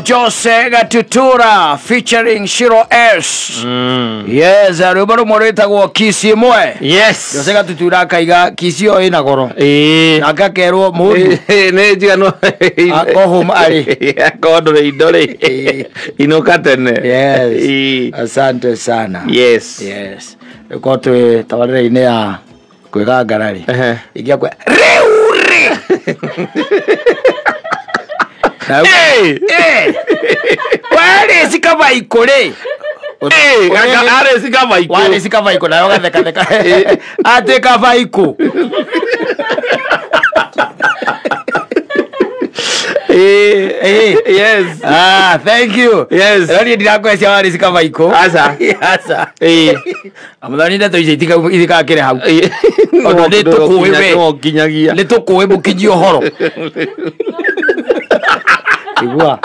Jose Gatutura featuring Shiro S. Yes, rwĩmbo rũmwe rwĩtagwo Kisi ĩmwe. Yes. Jose Gatutura akaiga Kisi ĩyo ĩna goro. Ĩĩ. Nake akerwo mũndũ Nĩ njigano. Akohoma arĩ. Akorwo ndũrĩ indo rĩ. Ĩĩ. Inũka tene. Yes. Ĩĩ. Asante sana. Yes. Yes. Rĩkorwo twĩ tabarĩra-inĩ ya kwĩgangara rĩ. Ehe. Ingĩakwa rĩu rĩ. Na Hey! Eh. Warĩ cikabaikũ rĩ. Ĩĩ, gaka arĩ cikabaikũ. Warĩ cikabaikũ nayo gathekatheka. Atĩ kabaikũ. Ĩĩ. Ĩĩ. Yes. Ah, thank you. Yes. No niĩ ndirakwecia warĩ cikabaikũ. Aca. Aca. Ĩĩ. Amuthoni ndeto icio itikakĩre hau. Ĩĩ. Tondũ nĩ tũkũĩ we. No nginyagia. Nĩ tũkũĩ mũkinyi ũhoro. Igua.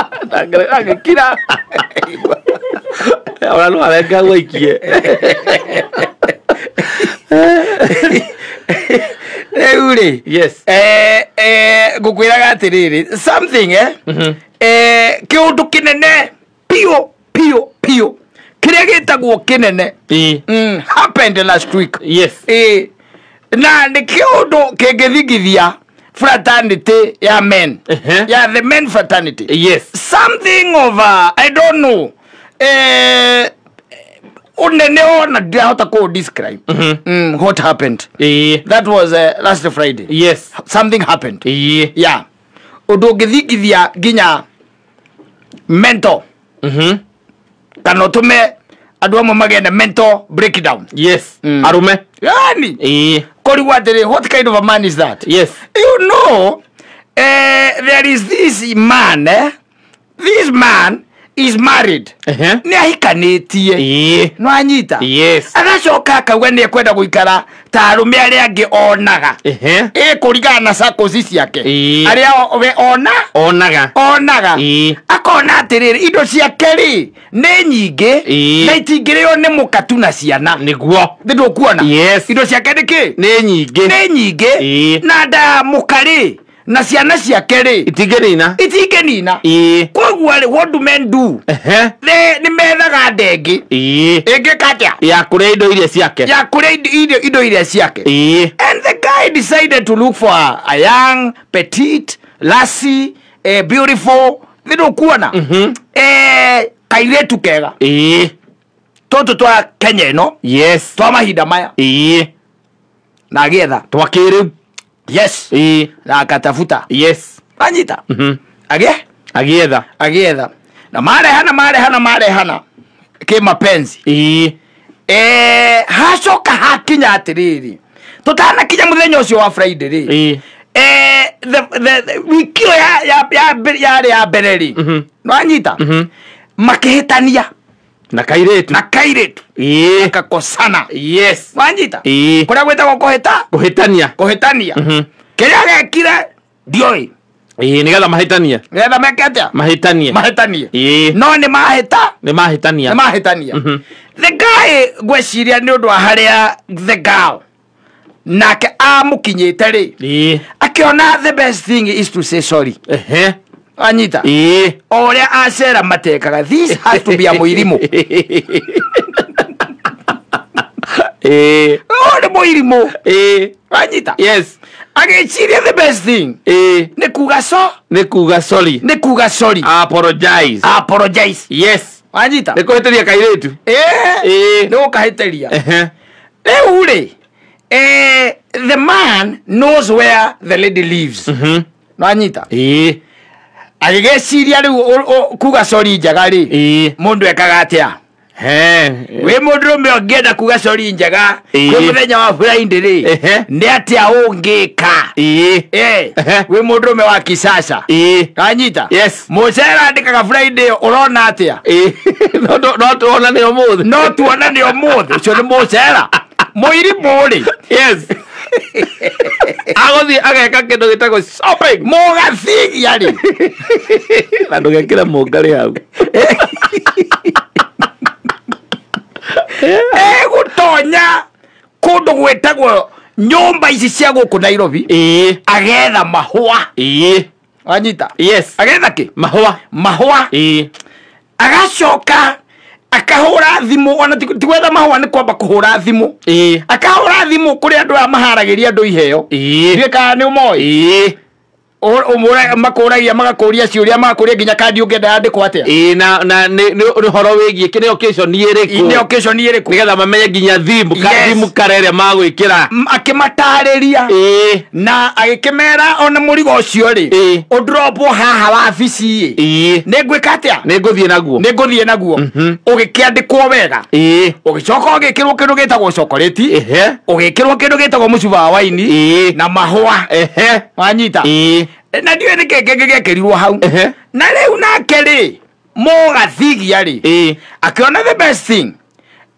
Agĩkira. Ona no arenga gwaikie. Rĩu rĩ. Yes. Ngũkwĩraga atĩrĩrĩ something eh? Kĩũndũ kĩnene piũ piũ piũ kĩrĩa gĩtagwo kĩnene Ĩĩ. Happened last week. Yes. Na nĩ kĩũndũ kĩngĩthingithia fraternity ya men. Ehe. Ya the men fraternity. Yes. Something of a, I don't know, unene ona ndirahota kũ describe what happened. Ĩĩ. That was last Friday. Yes. Something happened. Ĩĩ. Yeah, ũndũ ũngĩthingithia nginya mental kana ũtũme andũ amwe magĩe na mental breakdown. Yes. Arume. Yani Ĩĩ. kũrigwo atĩrĩ, what kind of a man is that? Yes. You know, there is this man, eh? This man is married. Ehe. Nĩ ahikanĩtie. Ĩĩ. No anyita. Yes. Agacoka akauga nĩ ekwenda gũikara ta arũme arĩa angĩ onaga. Ehe. Ĩ kũringana na circles ciake. Ĩĩ. Arĩa we ona Onaga. onaga. Ĩĩ. Akona atĩrĩrĩ, indo ciake rĩ nĩ nyingĩ Ĩĩ. na itingĩrĩo nĩ mũkatu na ciana. Nĩguo. Nĩ ndũkuona? Yes. Indo ciake nĩ kĩ? Nĩ nyingĩ. Nĩ nyingĩ. Ĩĩ. Na nda mũka rĩ na ciana ciake rĩ Itingĩnina. itingĩnina. Ĩĩ. Koguo rĩ, what do men do? Ehe. Nĩ methaga ndengĩ Ĩĩ. ĩngĩka atĩa Ya kũrĩa indo iria ciake. ya kũrĩa indo iria ciake. Ĩĩ. And the guy decided to look for a young petite lassie, a beautiful, nĩ ndũkuona, kairĩtu kega Ĩĩ. tũtũ twa Kenya ĩno Yes. twa mahinda maya Ĩĩ. na agĩetha. Twa kĩrĩu. Yes. Ĩĩ. Na akatafuta. Yes. Anyita. Agĩ Agĩetha. Agĩetha na marehana marehana marehana kĩmapenzi. Ĩĩ. Hacoka hakinya atĩrĩrĩ, tũtanakinya mũthenya ũcio wa Friday rĩ, Ĩĩ. wiki ĩyo yarĩ ya mbere rĩ, nĩwanyita, makĩhĩtania Na kairĩtu. na kairĩtu. Ĩĩ. Kakosana. Yes. Wanyita? Ĩĩ. Kũrĩa gwĩtagwo kũhĩta Kũhĩtania. kũhĩtania. Kĩrĩa gekire ndiũĩ. Ĩĩ, nĩgetha mahĩtanie. Nĩgetha meke atĩa? Mahĩtanie. Mahĩtanie. Ĩĩ. No nĩ mahĩta Nĩ mahĩtania. nĩ mahĩtania. The guy ngwĩciria nĩ ũndũ wa harĩa the girl nake amũkinyĩte rĩ, Ĩĩ. akĩona the best thing is to say sorry. Ehe. Anyita? Ĩĩ. O ũrĩa acera matekaga, this has to be a mũirimũ. Ĩĩ. Ũyũ nĩ mũirimũ. Ĩĩ. Anyita? Yes. Agĩciria the best thing Ĩĩ. nĩ kuga so Nĩ kuga sorry. Nĩ kuga sorry. Apologize. Apologize. Yes. Wanyita? Nĩ kũhĩtĩria kairĩtu. Ĩĩ. Ĩĩ. Nĩ gũkahĩtĩria. Ehe. Rĩu rĩ, the man knows where the lady lives. Nwanyita? Ĩĩ. Agĩgĩciria rĩu kuga sorry njega rĩ, Ĩĩ. mũndũ ekaga atĩa? He. Wĩ mũndũrũme ũngĩenda kuga sorry njega Ĩĩ. kwĩ mũthenya wa Friday rĩ, Ehe. nĩ atĩa ũngĩka? Ĩĩ. Eh, Ehe. wĩ mũndũrũme wa kisasa. Ĩĩ. Anyita? Yes. Mũcera andĩkaga Friday, ũrona atĩa? Ĩĩ. No tuonane ũmũthĩ. No tuonane ũmũthĩ. Ũcio nĩ mũcera mũirimũ rĩ. Yes. Agũthiĩ ageka kĩndũ gĩtagwo shopping. Mũgathigia rĩ. Na ndũgekĩre mũngarĩ hau. Egũtonya kũndũ gwĩtagwo nyũmba ici cia gũkũ Nairobi Ĩĩ. agetha mahũa. Ĩĩ. Wanyita. Yes. Agetha kĩ? Mahũa. Mahũa. Ĩĩ. Agacoka akahũra thimũ, ona ti gwetha mahũa, nĩ kwamba kũhũra thimũ. Ĩĩ. Akahũra thimũ kũrĩ andũ aya maharagĩria andũ iheo. Ĩĩ. Ndiũĩ kana nĩ ũmoĩ. Ĩĩ. Makũragia, magakũria ciũria, magakũria nginya kandi ũngĩenda yandĩkwo atĩa. Ĩĩ, na nĩ ũhoro wĩgiĩ kĩ, nĩ occasion ĩrĩkũ. Nĩ occasion ĩrĩkũ. Nĩgetha mamenye nginya theme ka Yes. theme kara ĩrĩa magwĩkĩra. Akĩmatarĩria. Ĩĩ. Na agĩkĩmera ona mũrigo ũcio rĩ, Ĩĩ. ũndropwo haha wabici ĩ, Ĩĩ. nĩ ngwĩka atĩa? Nĩ ngũthiĩ naguo. Nĩ ngũthiĩ naguo. Ũgĩkĩandĩkwo wega. Ĩĩ. Ũgĩcoka ũgĩkĩrwo kĩndũ gĩtagwo chocolate. Ehe. Ũgĩkĩrwo kĩndũ gĩtagwo mũcuba wa waini. Ĩĩ. Na mahũa. Ehe. Wanyita. Ĩĩ. Na ndiũĩ nĩkĩ kĩngĩ gĩekĩrirwo hau. Ehe. Na rĩu nake rĩ, mũgathigia rĩ, Ĩĩ. akĩona the best thing,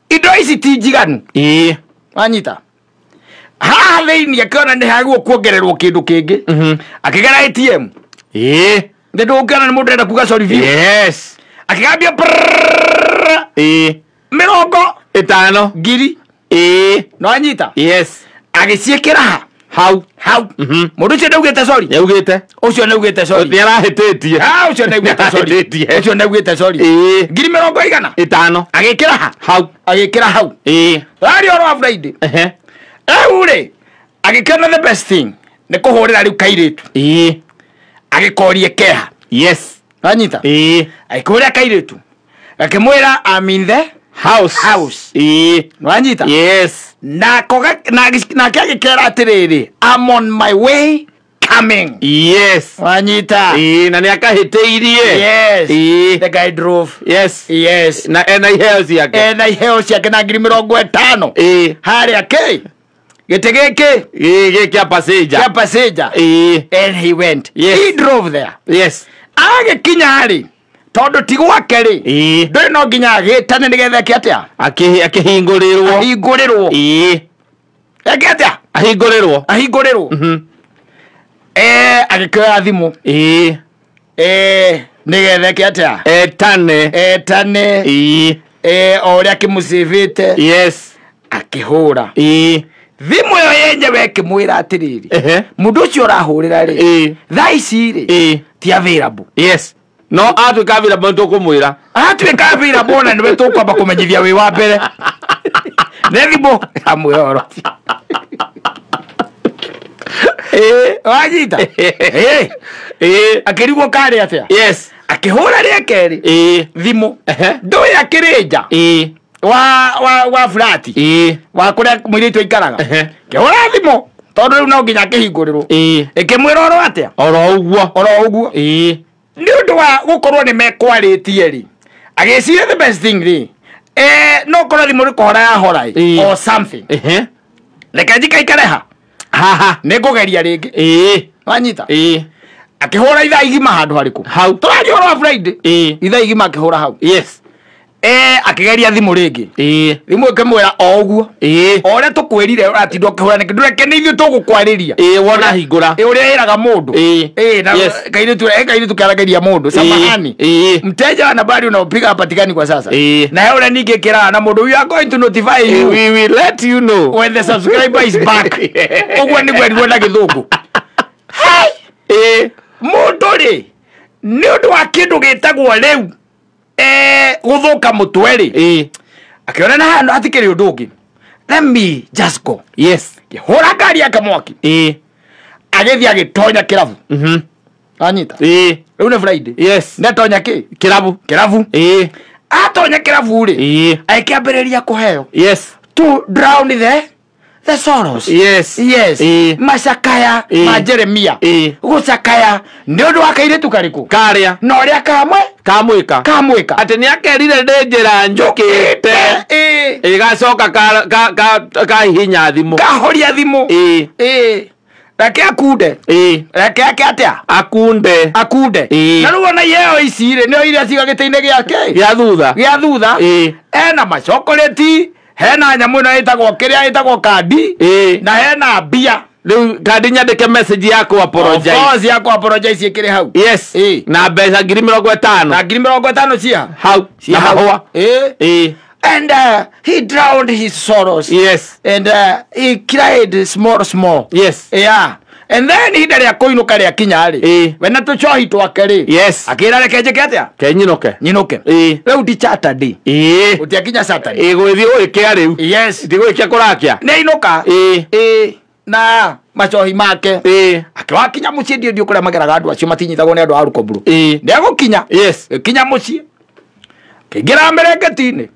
indo ici ti njiganu. Ĩĩ. Wanyita. Haha thĩinĩ akĩona nĩ hagwo kuongererwo kĩndũ kĩngĩ. Akĩgera ATM. Ĩĩ. Nĩ ndũngĩona nĩ mũndũ enda kuga sorry biũ. Yes. Akĩgambia prrrr, Ĩĩ. mĩrongo Ĩtano. ngiri. Ĩĩ. Nĩwanyita. Yes. Agĩciĩkĩra ha? Hau. Hau. Mũndũ ũcio ndaugĩte sorry. Nĩaugĩte. Ũcio nĩaugĩte sorry. Nĩ arahĩtĩtie. Ah, ũcio nĩaugĩte sorry. Nĩarahĩtĩtie. Ũcio nĩaugĩte sorry. Ĩĩ. Ngiri mĩrongo igana. Ĩtano. Agĩkĩra ha? Hau. Agĩkĩra hau. Ĩĩ. Rari ũhoro wa Friday. Ehe. Rĩu rĩ, agĩkĩona the best thing nĩ kũhũrĩra rĩu kairĩtu. Ĩĩ. Agĩkorie keha. Yes. Wanyita. Ĩĩ. Agĩkũrĩra kairĩtu. Gakĩmwĩra I'm in the House. House. Ĩĩ. Wanyita. Yes. Nake agĩkera atĩrĩrĩ, I'm on my way coming. Yes. Wanyita. Ĩĩ, na nĩ akahĩtĩirie. Yes. Ĩĩ. The guy drove. Yes. Yes. Na ena iheo ciake. Ena iheo ciake na ngiri mĩrongo ĩtano. Ĩĩ. Harĩa kĩ? Gĩtĩ gĩkĩ Ĩĩ, gĩkĩ kĩa passenger. kĩa passenger. Ĩĩ. And he went. Yes. He drove there. Yes. Agĩkinya rĩ, tondũ ti gwake rĩ, Ĩĩ. ndũrĩ no nginya agĩtane nĩgetha eke atĩa? Akĩhingũrĩrwo. Ahingũrĩrwo. Ĩĩ. Eke atĩa? Ahingũrĩrwo. Ahingũrĩrwo. Agĩkĩoya thimũ. Ĩĩ. Nĩgetha eke atĩa? Etane. Etane. Ĩĩ. O ũrĩa akĩmũcĩvĩte. Yes. Akĩhũra. Ĩĩ. Thimũ ĩyo yenyewe ĩkĩmwĩra atĩrĩrĩ, Ehe. mũndũ ũcio ũrahũrĩra rĩ, Ĩĩ. thaa ici rĩ, Ĩĩ. ti available. Yes. No atuĩka available nĩtũkũmwĩra. Atuĩka available ona nĩwe tũkwamba kũmenyithia wĩ wa mbere. Nĩ thimũ amwĩra ũhoro. Ĩĩ. Wanyita. Ĩĩ. Ĩĩ. Akĩrigwo karĩ atĩa? Yes. Akĩhũra rĩa kerĩ. Ĩĩ. Thimũ. Ehe. Ndũĩ akĩrĩ nja Ĩĩ. wa flat. Ĩĩ. Wa kũrĩa mũirĩtu aikaraga. Ehe. Kĩhũra thimũ tondũ rĩu no nginya akĩhingũrĩrwo. Ĩĩ. Ĩkĩmwĩra oro atĩa? Oro ũguo. Oro ũguo. Ĩĩ. Nĩ ũndũ wa gũkorwo nĩ mekwarĩtie rĩ, agĩciria the best thing rĩ, no korwo thimũ nĩ kũhora yahora ĩ, Ĩĩ. or something. Ehe. Reke njikaikare ha. Haha. Nĩ ngũgeria rĩngĩ. Ĩĩ. Wanyita. Ĩĩ. Akĩhũra ithaa igima handũ harĩkũ? Hau. Tũraria ũhoro wa Friday. Ĩĩ. Ithaa igima akĩhũra hau. Yes. Akĩgeria thimũ rĩngĩ. Ĩĩ. Thimũ ĩkĩmwĩra o ũguo. Ĩĩ. O ũrĩa tũkwĩrire ũratinda ũkĩhũra nĩkĩ? Ndũreke nĩ ithuĩ tũgũkwarĩria. Ĩĩ, wona hingũra. Ĩ, ũrĩa ĩraga mũndũ. Ĩĩ. Ĩ, na Yes. kairĩtu karageria mũndũ. Samahani. Ĩĩ. Mteja wa nambari unaopiga hapatikani kwa sasa. Ĩĩ. Na he ũrĩa ningĩ ĩkĩraga na mũndũ, we are going to notify you We will let you know. when the subscriber is back. Ũguo nĩguo erirwo na gĩthũngũ. Hai! Ĩĩ. Mũndũ rĩ, nĩ ũndũ wa kĩndũ gĩtagwo rĩu gũthũka mũtwe rĩ, Ĩĩ. akĩona na handũ hatikĩrĩ ũndũ ũngĩ. Let me just go. Yes. Akĩhũra ngari yake mwaki. Ĩĩ. Agĩthiĩ agĩtonya kĩrabu. Wanyita. Ĩĩ. Rĩu nĩ Friday. Yes. Netonya kĩ? Kĩrabu. Kĩrabu. Ĩĩ. Atonya kĩrabu rĩ, Ĩĩ. agĩkĩambĩrĩria kũheo. Yes. To drown the sorrows. Yes. Yes. Ĩĩ. Macakaya Ĩĩ. ma Jeremia. Ĩĩ. Gũcakaya nĩ ũndũ wa kairĩtu karĩkũ? Karĩa. Na ũrĩa kamwe Kamwĩka. kamwĩka. Atĩ nĩ akerire ndĩ njĩra njũkĩte. Ĩĩ. Ĩgacoka kahihinya thimũ. Kahoria thimũ. Ĩĩ. Ĩĩ. Reke akunde. Ĩĩ. Reke ake atĩa? Akunde. Akunde. Ĩĩ. Na rĩu ona iheo ici rĩ, nĩo iria ciga gĩtĩ-inĩ gĩake. Gĩa thutha. Gĩa thutha. Ĩĩ. Ena macokoreti, hena nyamũ ĩno ĩtagwo kĩrĩa ĩtagwo kandi. Ĩĩ. Na hena mbia. Rĩu kandi nyandĩke message ya kũ Of apologize. course ya kũ apologize ĩkĩrĩ hau. Yes. Ĩĩ. Na mbeca ngiri mĩrongo ĩtano. Na ngiri mĩrongo ĩtano cia Hau. cia Na hau. mahũa. Ĩĩ. Ĩĩ. And he drowned his sorrows. Yes. And he cried small small. Yes. Yeah. And then ihinda rĩa kũinũka rĩa kinya rĩ, we na tũcohi twake rĩ, Yes. akĩra reke njĩke atĩa, Kenyinoke. nyinũke. Rĩu ti Saturday, gũtiakinya Saturday. Ĩ gwĩthiĩ gũgĩkĩa rĩu. Yes. Ti gwĩkia kũrakĩa. Nĩ ainũka. Ĩ na macohi make. Akĩwakinya mũciĩ, ndiũ ndiũ kũrĩa mageraga andũ acio matinyitagwo nĩ andũ a rũkomburu. Nĩ egũkinya. Gĩkinya mũciĩ, kĩingĩra mĩrengeti-inĩ,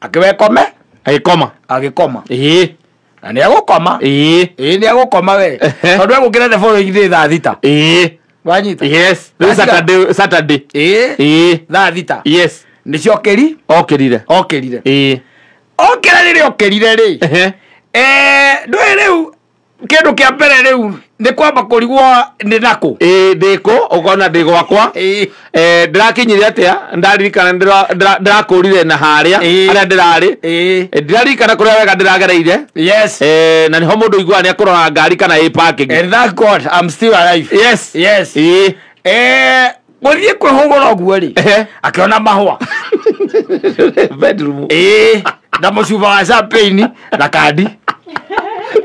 akĩwekome. Agĩkoma. Agĩkoma. Na nĩ egũkoma. Ĩĩ, nĩ egũkoma we, tondũ egũkĩra the following day thaa 6. Wanyita? Yes. Rĩu Saturday, Saturday. Ĩĩ, thaa 6. Nĩcio okĩri. Okĩrire. Okĩrire. Okĩra rĩrĩa okĩrire rĩ, ndũĩ rĩu kĩndũ kĩa mbere rĩu nĩ kwamba kũrigwo nĩ nakũ. Ĩ ndĩkũ, ũkona ndĩ gwakwa. Ndĩrakinyire atĩa, ndaririkana ndĩrakũrire na harĩa harĩa ndĩrarĩ. Ndĩraririkana kũrĩa wega ndĩragereire. Na nĩho mũndũ iguaga nĩ akũrora ngari kana ĩ parking. And thank God I'm still alive. Yes. Gũthiĩ kwĩhũgũra ũguo rĩ, akĩona mahũa. Bedroom. Ĩĩ, na mũcuba wa champagne na kandi.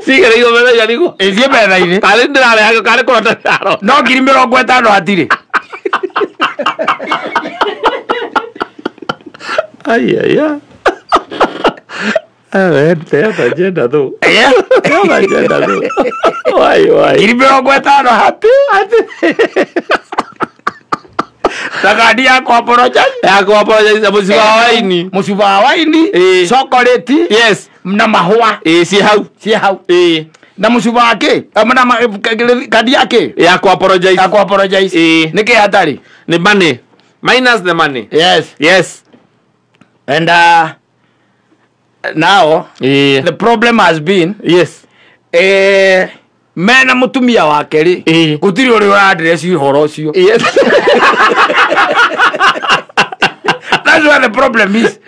Cigereirwo metha-inĩ nĩguo. Ĩthiĩ metha-inĩ. Karĩ ndĩrarehaga karĩ kũrota ndĩrarora. No 50,000 hatirĩ. Ai ai ai. They agenda though. They have agenda though. Why why? 50,000 hatirĩ na kandi ya kũ-apologize. Ya ku apologize na mũciba wa waini. Mũcuba wa waini. Chocolate. Na mahũa. Ĩ ci hau. Ciĩ hau. Na mũcuba wa kĩ, na kandi ya kĩ? Ya ku apologize. Ya kũ-apologize. Nĩ kĩ hatarĩ? Ni money. Minus the money. Yes. And now the problem has been, mena mũtumia wake rĩ, gũtirĩ ũrĩa ũra-address ũhoro ũcio. That's where the problem is.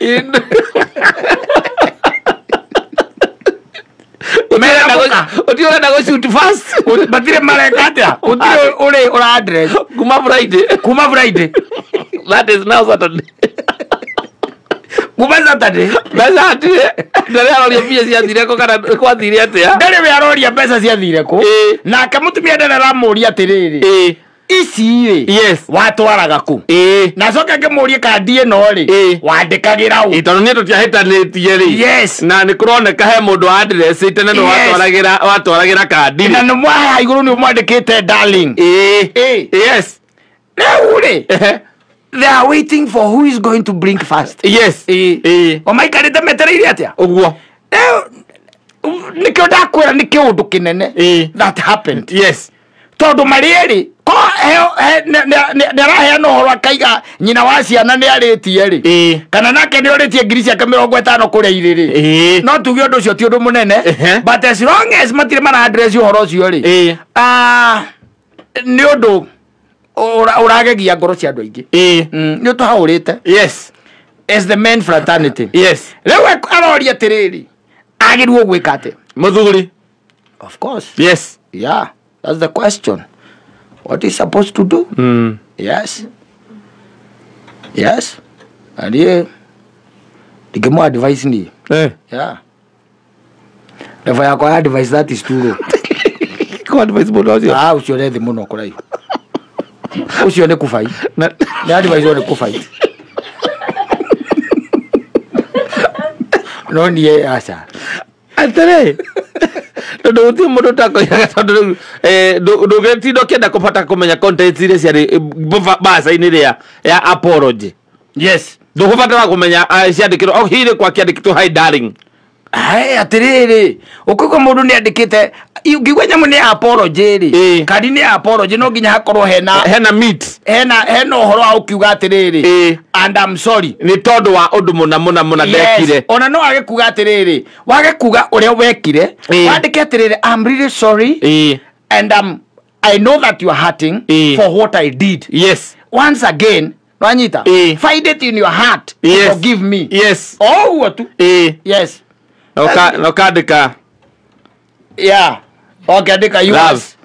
Mena mũka. Ũtirĩ ũrenda gũ shoot fast. Matirĩ mareka atĩa, gũtirĩ ũrĩ ũra-address. Kuma Friday. Kuma Friday. That is now Saturday. Kuma Saturday. Mbeca hatirĩ. Ndarĩ aroria mbia ciathire kũ kana gwathire atĩa. Ndarĩ we aroria mbeca ciathire kũ. Nake mũtumia ndarĩ aramũria atĩrĩrĩ, ici rĩ, watwaraga kũ? Na acoke ngĩmũrie, kandi ĩno rĩ, wandĩkagĩra ũ? Ĩ tondũ niĩ tũtiahĩtanĩtie rĩ. Na nĩ kũroneka he mũndũ wa addressĩte na nĩ watwaragĩra watwaragĩra kandi. Na nĩ mwaha igũrũ nĩ mwandĩkĩte darling. Rĩu rĩ, they are waiting for who is going to blink first. O maikarĩte metereire atĩa? Ũguo. Rĩu nĩkĩo ndakwĩra nĩ kĩũndũ kĩnene that happened. Tondũ marĩ erĩ ko nĩ araheana ũhoro akaiga nyina wa ciana nĩ arĩtie rĩ, kana nake nĩ orĩtie ngiri ciake 50 kũrĩa irĩ rĩ, no tuge ũndũ ũcio ti ũndũ mũnene. But as long as matirĩ mara address ũhoro ũcio rĩ, nĩ ũndũ ũragegia ngoro cia andũ aingĩ. Nĩ ũtũhaũrĩte as the men fraternity. Rĩu aroria atĩrĩrĩ, agĩrĩirwo gwĩka atĩa? Mũthuri. Of course. Yeah, that's the question, what is supposed to do. Yes, na niĩ ndingĩmũ advice niĩ. Yeah, level yakwa ya advice, that is too low. Kũ advice mũndũ ũcio? Ah, ũcio nĩ thĩ mũno kũraihu, ũcio nĩ kũbai. Nĩ advice nĩ kũbai, no niĩ aca. Atĩrĩ, tondũ gũtirĩ mũndũ ũtakoigaga, tondũ rĩu ndũngĩtinda ũkĩenda kũbata kũmenya content iria ciarĩ mbaca-inĩ rĩa ya apology. Ndũgũbatara kũmenya ciandĩkĩrwo o hihi kwa kĩandĩkĩtwo "Hi darling". Ai, atĩrĩrĩ, ũkũigua mũndũ nĩ andĩkĩte, ngĩigua nyamũ nĩ apology rĩ, kandi nĩ apology, no nginya hakorwo hena hena meat. Hena ũhoro wa ũkiuga atĩrĩrĩ, "And I'm sorry." Nĩ tondũ wa ũndũ mũna mũna mũna ndekire. Ona no wage kuga atĩrĩrĩ, wage kuga ũrĩa wekire, wandĩke atĩrĩrĩ, "I'm really sorry and I know that you are hurting for what I did. Once again," nwanyita, "find it in your heart to forgive me." O ũguo tu. Yes. Na ũkandĩka Yeah, okay, andĩka yours.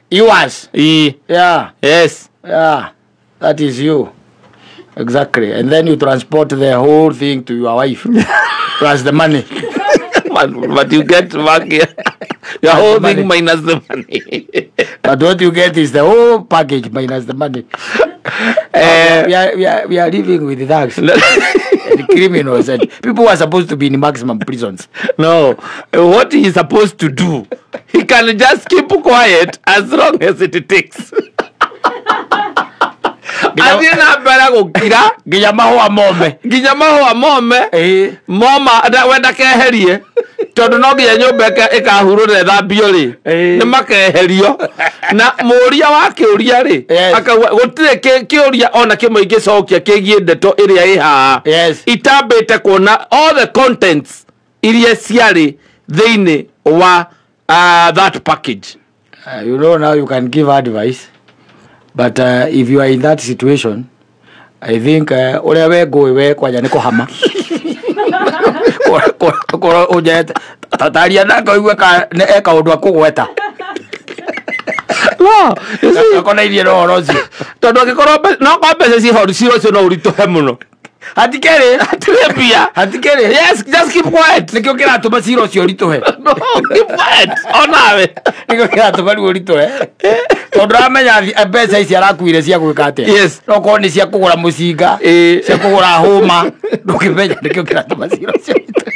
Yours. Yeah. Yeah, that is you exactly. And then you transport the whole thing to your wife plus the money. But you get back your whole thing minus the money. But what you get is the whole package minus the money. We are living with thugs and criminals and people who are supposed to be in maximum prisons. No, what he is supposed to do, he can just keep quiet as long as it takes. Athiĩ na mbere gũkira nginya mahũa mome, nginya mahũa mome, moma we ndakeherie tondũ no nginya nyũmba ĩkahurũra ĩthambio rĩ, nĩ makeherio. Na mũũria wa kĩũria rĩ, akauga gũtirĩ kĩũria ona kĩmwe ingĩcokia kĩgiĩ ndeto ĩrĩa ĩ haha itambĩte kuona all the contents iria ciarĩ thĩinĩ wa that package. You know, now you can give advice. But if you are in that situation, I think uria we ngui we kwanja ni kuhama. Tataria nako igue ka e kaundu akugweta. No, you see, akonairie na ũhoro ũcio. Tondu angikorwo no kwa mbeca ciho cira ũcio no ũritũhe mũno. Hatikĩrĩ, hatirĩ mbia. Hatikĩrĩ. Yes, just keep quiet. Nĩkĩo kĩratũma cira ũcio ũritũhe. No, keep quiet. Onawe. Nĩkĩo kĩratũma rĩu ũritũhe. Tondũ ũramenya mbeca ici arakuire cia gwĩka atĩa. Yes. No korwo nĩ cia kũgũra mũcinga, cia kũgũra hũma, ndũkĩmenya nĩkĩo kĩratũma cira ũcio ũritũhe.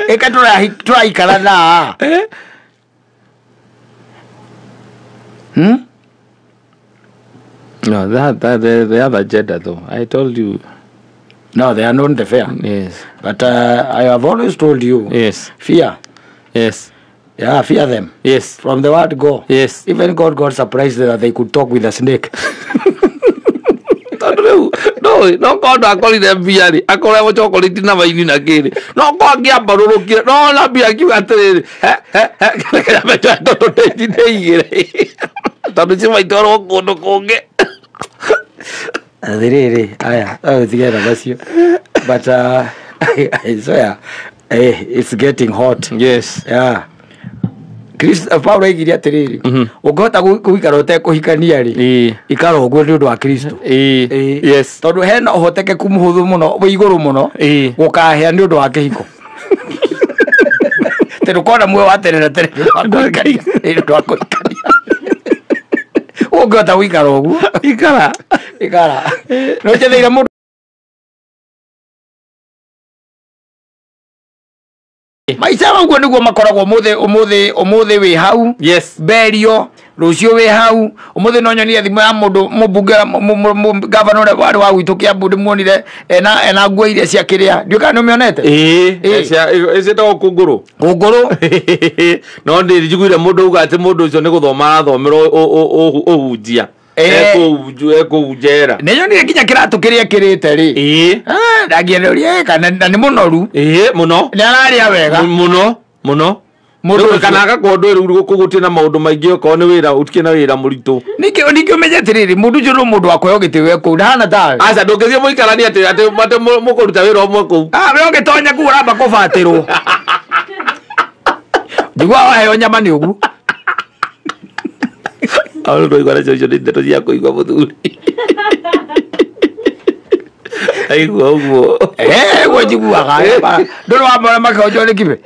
Ĩka tũraikara na. No, that the other gender though. I told you. No, they are not the fair. Yes. But I have always told you. Yes. Fear. Yes. Yeah, fear them. Yes. From the word go. Yes. Even God got surprised that they could talk with a snake. No, no God akorire mbia rĩ, akoragwo chocolate na waini na kĩrĩ. No ko angĩambarũrũkire, no na mbia akiuga atĩrĩrĩ, he he he kĩrĩa tondũ ndĩigĩre. Tondũ cimaitwarwo kũndũ kũngĩ. Atĩrĩrĩ, aya, tigana na macio. But I swear, it's getting hot. Yes. Yeah. Paulo aigire atĩrĩrĩ, ũngĩhota gũikara ũtekũhikania rĩ, ikara ũguo nĩ ũndũ wa Kristo. Yes. Tondũ hena ũhotekeku mũhũthũ mũno, wĩ igũrũ mũno, gũkahĩa nĩ ũndũ wa kĩhiko. Tondũ kona muoyo wa tene na tene nĩ ũndũ wa kũhikania. Nĩ ũndũ wa kũhikania. Ũngĩhota gũikara ũguo, ikara. Ikara. No njetheire mũndũ maica ũguo nĩguo makoragwo ũmũthĩ ũmũthĩ ũmũthĩ wĩ hau. Yes. Berio rũciũ wĩ hau. Ũmũthĩ no nyonire thimũ ya mũndũ mũmbunge gavana ũrĩa warĩ wa gwitũ Kĩambu, ndĩmuonire ena nguo iria cia kĩrĩa. Ndiũĩ kana nĩũmĩonete? Ĩĩ, ciĩtagwo kũngũrũ. Kũngũrũ. No ndĩnjiguire mũndũ auga atĩ mũndũ ũcio nĩ gũthoma arathomera ũhunjia. Ekũu njera. Nĩnyonire nginya kĩratũ kĩrĩa ekĩrĩte rĩ. Ndangĩenderia kana na nĩ mũnoru. Ĩĩ, mũno. Nĩ ararĩa wega. Mũno, mũno. Mũndũ kana agakorwo ndũĩ rĩu gũkũ gũtirĩ na maũndũ maingĩ, okorwo nĩ wĩra ũtikĩrĩ na wĩra mũritũ. Ningĩ ũmenye atĩrĩrĩ, mũndũ ũcio no mũndũ wa kũheo gĩtĩo e kũu, ndahana tawe. Aca, ndũngĩthiĩ mũikaranie atĩ mũkũruta wĩra ũmwe kũu. We ũngĩtonya kũu ũramba kũbatĩrwo. Njiguaga waheo nyama nĩ ũguo. Aũ ndũigua nacio icio nĩ ndeto cia kũigua mũthuri. Aigua ũguo. Ũguo njiguaga. Ndũrĩ wamona makĩhonjwo nĩ kibe?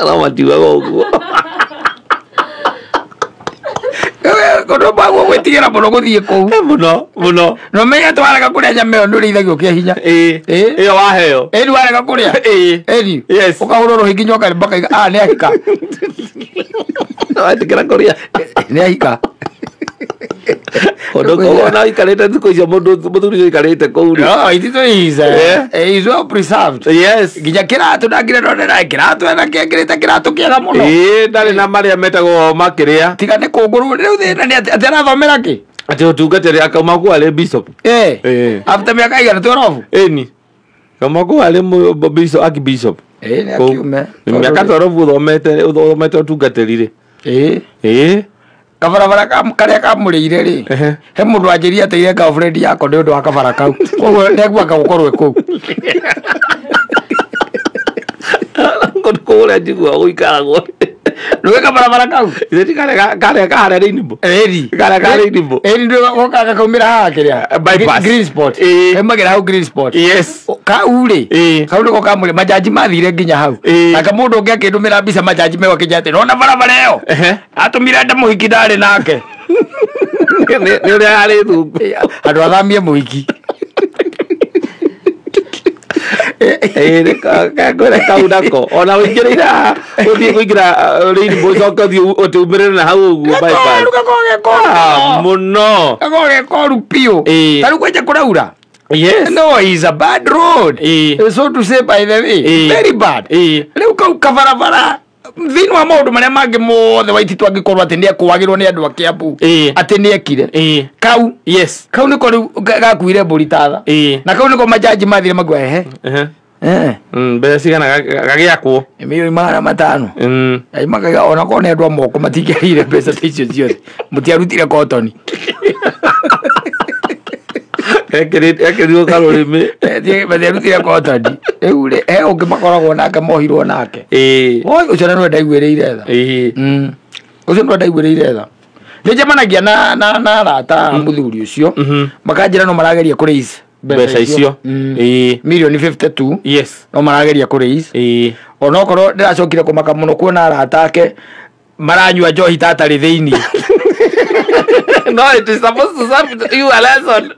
No matiugaga ũguo. Kũndũ maguo gwĩtigĩra mũno gũthiĩ kũu. Mũno, mũno. Na ũmenye atĩ warega kũrĩa nyama ĩyo nĩũrĩithagio kĩa hinya. Ĩyo waheo. Ĩni warega kũrĩa. Ĩni. Yes. Ũkahũrwo rũhĩ nginya ũkarĩ nĩ ahika. Wetĩkĩra kũrĩa. Nĩ ahika. Ũndũ ona aikarĩte thikũ icio mũndũ mũthuri ũcio aikarĩte kũu rĩ. No, it is is well preserved. Yes. Nginya kĩratũ ndangire ndonera kĩratũ ena kĩekĩrĩte kĩratũ kĩega mũno. Ndarĩ na marĩa metagwo makĩrĩa. Tiga nĩ kũngũrũ rĩu thĩna nĩ atĩ arathomera kĩ? Atĩ ũtungatĩri akauma kũu arĩ bishop. After mĩaka igana 12. Ĩni. Kauma kũu arĩ bishop, archbishop. Nĩ akiume. Mĩaka 12 ũthomete ũtungatĩri rĩ. Kabarabara karĩa kamũrĩire rĩ, he mũndũ wanjĩrire ateire girlfriend yakwa nĩ ũndũ wa kabara kau. Koguo ndekuanga gũkorwo kũu. Kũndũ kũrĩa njiguaga gũikaragwo. Rweka barabara kau. Ithe ti karĩa kaharĩa Rainbow. Eri. Karĩa ka Rainbow. Eri ndio gokaga kaumĩra haha kĩrĩa. Bypass. Green spot. Ĩĩ. Kaumagĩra hau green spot. Yes. Kau rĩ. Ĩĩ. Kau nĩko kamũrĩ majaji mathire nginya hau. Ĩĩ. Nake mũndũ ũngĩ akĩndũmĩra mbica majaji megũkinya atĩ nona barabara ĩyo. Ehe. Atũmire nda mũhiki ndarĩ nake. Nĩ ũrĩa yarĩ thungu. Andũ athamie mũhiki. Ĩĩ ngwĩre kau nako ona ũingĩrĩire haha ũthiĩ kũingĩra Rainbow ũcoke ũthiĩ ũtĩ umĩrĩre na hau ũguo bypass. Gakoru gakoragwo ge koru Ah, mũno. mũno. Gakoragwo ge koru biũ. Ĩĩ. Ta rĩu kwanja kũraura. Yes. No, is a bad road. Ĩĩ. So to say, by the way, Ĩĩ. very bad. Ĩĩ. Rĩu kau kabarabara thĩinĩ wa maũndũ marĩa mangĩ mothe Waititu angĩkorwo atĩ nĩ ekũagĩrwo nĩ andũ a Kiambu Ĩĩ. atĩ nĩ ekire Ĩĩ. kau Yes. kau nĩko rĩu gakuire mbũri tatha Ĩĩ. na kau nĩko majaji mathire makiuga ehe Ehe. eh Mbeca cigana gagĩakwo. 500,000,000 Ai makaiga ona korwo nĩ andũ a moko matingĩarĩire mbeca ta icio ciothe mũtiarutire kotoni. Ekĩrirwo karũrĩmĩ. Matiarutire kotoni rĩu rĩ he ũngĩ makoragwo nake mohirwo nake. Ĩĩ. Oi ũcio na nĩwe ndaiguĩrĩire tha. Ĩĩ. Ũcio nĩwe ndaiguĩrĩire tha. Nĩ njemanagia na arata a mũthuri ũcio makanjĩra no marageria kũ raise Mbeca icio. Ĩĩ. 52 million. Yes. No marageria kũ raise. Ĩĩ. Onokorwo ndĩracokire kũmaka mũno kuona arata ake maranyua njohi ta atarĩ thĩinĩ. No, it is supposed to serve you a lesson.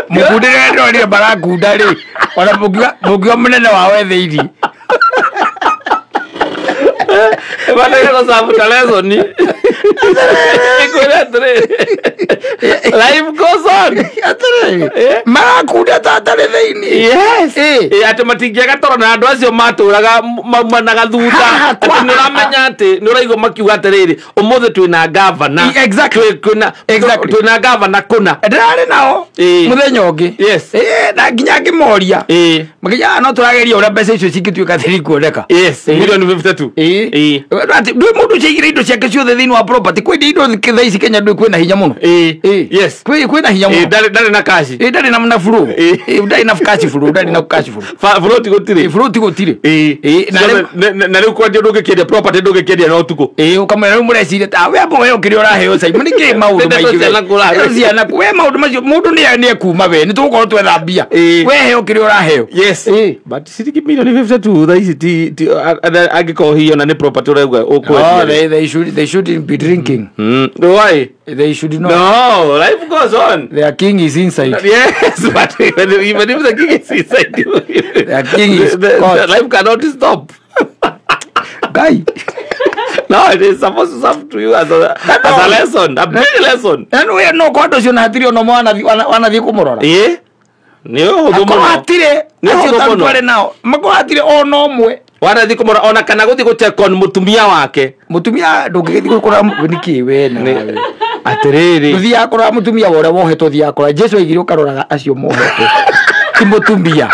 Mũkundĩre ndonire marakunda rĩ ona mũngiuga mũnene wao e thĩinĩ. Bataire gũcabu ta lesson. Ngwĩre atĩrĩrĩ. Life goes on. Atĩrĩrĩ Eh? marakunda ta atarĩ thĩinĩ. Yes. Ĩĩ. Ĩĩ, atĩ matingĩaga toro na andũ acio matũraga maumanaga thutha. Haha, Atĩ nĩ ũramenya atĩ nĩ ũraigua makiuga atĩrĩrĩ ũmũthĩ twĩna gavana. Exactly. Exactly. Twĩna gavana kũna. Ndĩrarĩ nao Ĩĩ. mũthenya ũngĩ. Yes. Ĩĩ, na nginya ngĩmoria. Ĩĩ. Makĩnjĩra no tũrageria ũrĩa mbeca icio cingĩtuĩka atĩ nĩikuoneka. Yes. Ĩĩ. 52 million. Ĩĩ. Ĩĩ. Atĩ ndũĩ mũndũ ũcio aigire indo ciake ciothe thĩinĩ wa property kwendia indo thaa ici Kenya ndũĩ kwĩna hinya mũno. Ĩĩ. Ĩĩ. Yes. Kwĩna hinya Ĩĩ, mũno. ndarĩ na cash. Ĩĩ, ndarĩ na flow. Ĩĩ. Ĩĩ, ndarĩ na cash flow, ndarĩ na cash flow. Float gũtirĩ. Ĩĩ, float gũtirĩ. Ĩĩ. Ĩĩ, na Ciothe- rĩu- na rĩu kwendia ndũngĩkĩendia property ndũngĩkĩendia na ũtukũ. Ĩĩ, ũkamwĩra rĩu mũreciria ta we amba ũheo kĩrĩa ũraheo Simon nĩkĩ maũndũ Ndeto maingĩ we. ciana kũrahe. Ndeto ciana we maũndũ macio mũndũ nĩ ekuma we nĩ tũgũkorwo twetha mbia. Ĩĩ. We heo kĩrĩa ũraheo. Yes. Ĩĩ. But ciringi 52 million thaa ici ti angĩkorwo hihi ona nĩ property ũrauga No, ũkwendia. they shouldn't be drinking. Why? They should not. No, life goes on. Their king is inside. Yes, but even if the king is inside you, The king is the caught. life cannot stop. Guy. No, it is supposed to serve to you as a lesson, a big lesson. Na nĩ no kwa andũ acio na hatirĩ ona ũmwe wanathiĩ kũmũrora. Ĩĩ. Nĩ ũhũthũ Akorwo mũno. hatirĩ Nĩ acio ũhũthũ ta mũno. twarĩ nao makorwo hatirĩ ona ũmwe. Wanathiĩ kũmũrora ona kana gũthiĩ gũ-check on mũtumia wake. Mũtumia ndũngĩgĩthiĩ kũrora nĩkĩ we nawe. Atĩrĩrĩ. Ndũthiaga kũrora mũtumia wa ũrĩa wohetwo ũthiaga kũrora Jesu aigire ũkaroraga acio mohetwo ti mũtumia.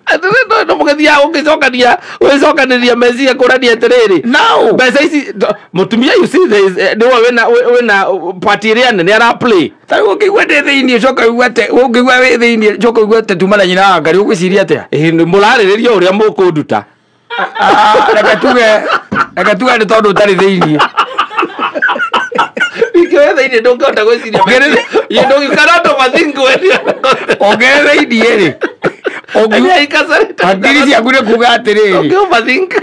Atĩrĩrĩ no mũgĩthiaga ũgĩcokania ũgĩcokanĩria meciria kũrania atĩrĩrĩ. Now Mbeca ici mũtumia you see there is nĩwe wĩna party ĩrĩa nene ara play. ta rĩu ũngĩigua ndĩ thĩinĩ ũcoke ũigue atĩ ũngĩigua wĩ thĩinĩ ũcoke ũigue atĩ tuma na nyina wa Ngarĩ ũgwĩciria atĩa? Ĩĩ nĩ mũrarĩrĩria ũrĩa mũkũnduta. Reke tuge nĩ tondũ ũtarĩ thĩinĩ. Ingĩoya thĩinĩ ndũngĩhota gwĩciria. You know you cannot overthink when you Ũngĩrĩ thĩinĩ rĩ hakiri ciaku nĩ kuga atĩrĩrĩ Ũngĩ overthink.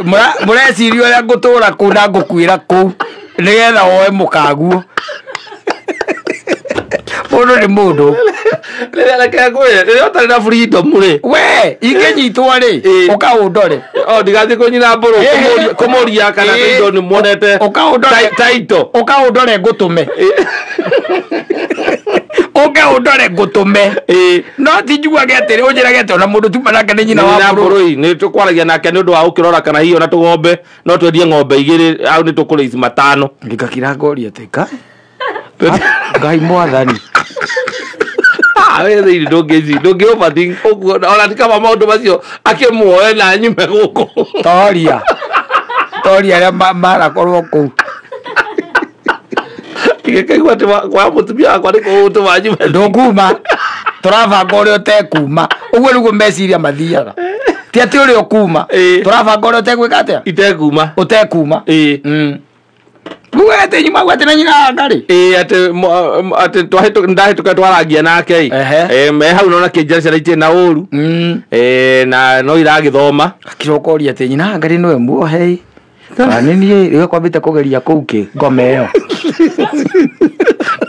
Mũreciria ũrĩa ngũtũra kũu na ngũkuĩra kũu nĩgetha woe mũkaguo. Mũndũ nĩ mũndũ. Rĩrĩa reke ngwĩre rĩrĩa ũtarĩ na freedom rĩ. We ingĩnyitwo rĩ Ĩĩ. ũkaũndore. O ndigathiĩ kũnyina mbũrũ Ĩĩ. kũmũria kana Ĩĩ. indo nĩ muonete Ũkaũndore. title. Ũkaũndore ngũtũme. Ũke ũndore ngũtũme. Ĩĩ. No ti njuage atĩrĩ ũnjĩrage atĩ ona mũndũ tuma nake nĩ nyina wa Nyina mbũrũ. mbũrũi nĩ tũkwaragia nake nĩ ũndũ wa gũkĩrora kana hihi ona tũgombe no twendie ng'ombe igĩrĩ au nĩ tũkũrĩici matano. Ngĩgakira ngoria atĩ Ngai mwathani. We thĩinĩ ndũngĩci ndũngĩ overthink ũguo ona ti kaba maũndũ macio akĩmuoe na nyume gũkũ. Toria. Toria arĩa marakorwo kũu. Ingĩkaigua atĩ kwa mũtumia wakwa nĩ kũũtũma nyume. Ndũkuma. Tũrabanga ũrĩa ũtekuma. Ũguo nĩguo meciria mathiaga. Ti atĩ ũrĩa ũkuma. Ĩĩ. Tũrabanga ũrĩa ũtegwĩka atĩa? Itekuma. Ũtekuma. Ĩĩ. Muga nyuma gwete na nyina ngari. Ate ate twahĩtũka ndahĩtũka twaragia nake. Me hau nona kĩnjara ciana itirĩ na ũru. Na no iragĩthoma. Akicoka ũria atĩ nyina ngari nĩwe muohe. Kana niĩ rĩu kwambĩte kũgeria kũu kĩ ngome ĩyo.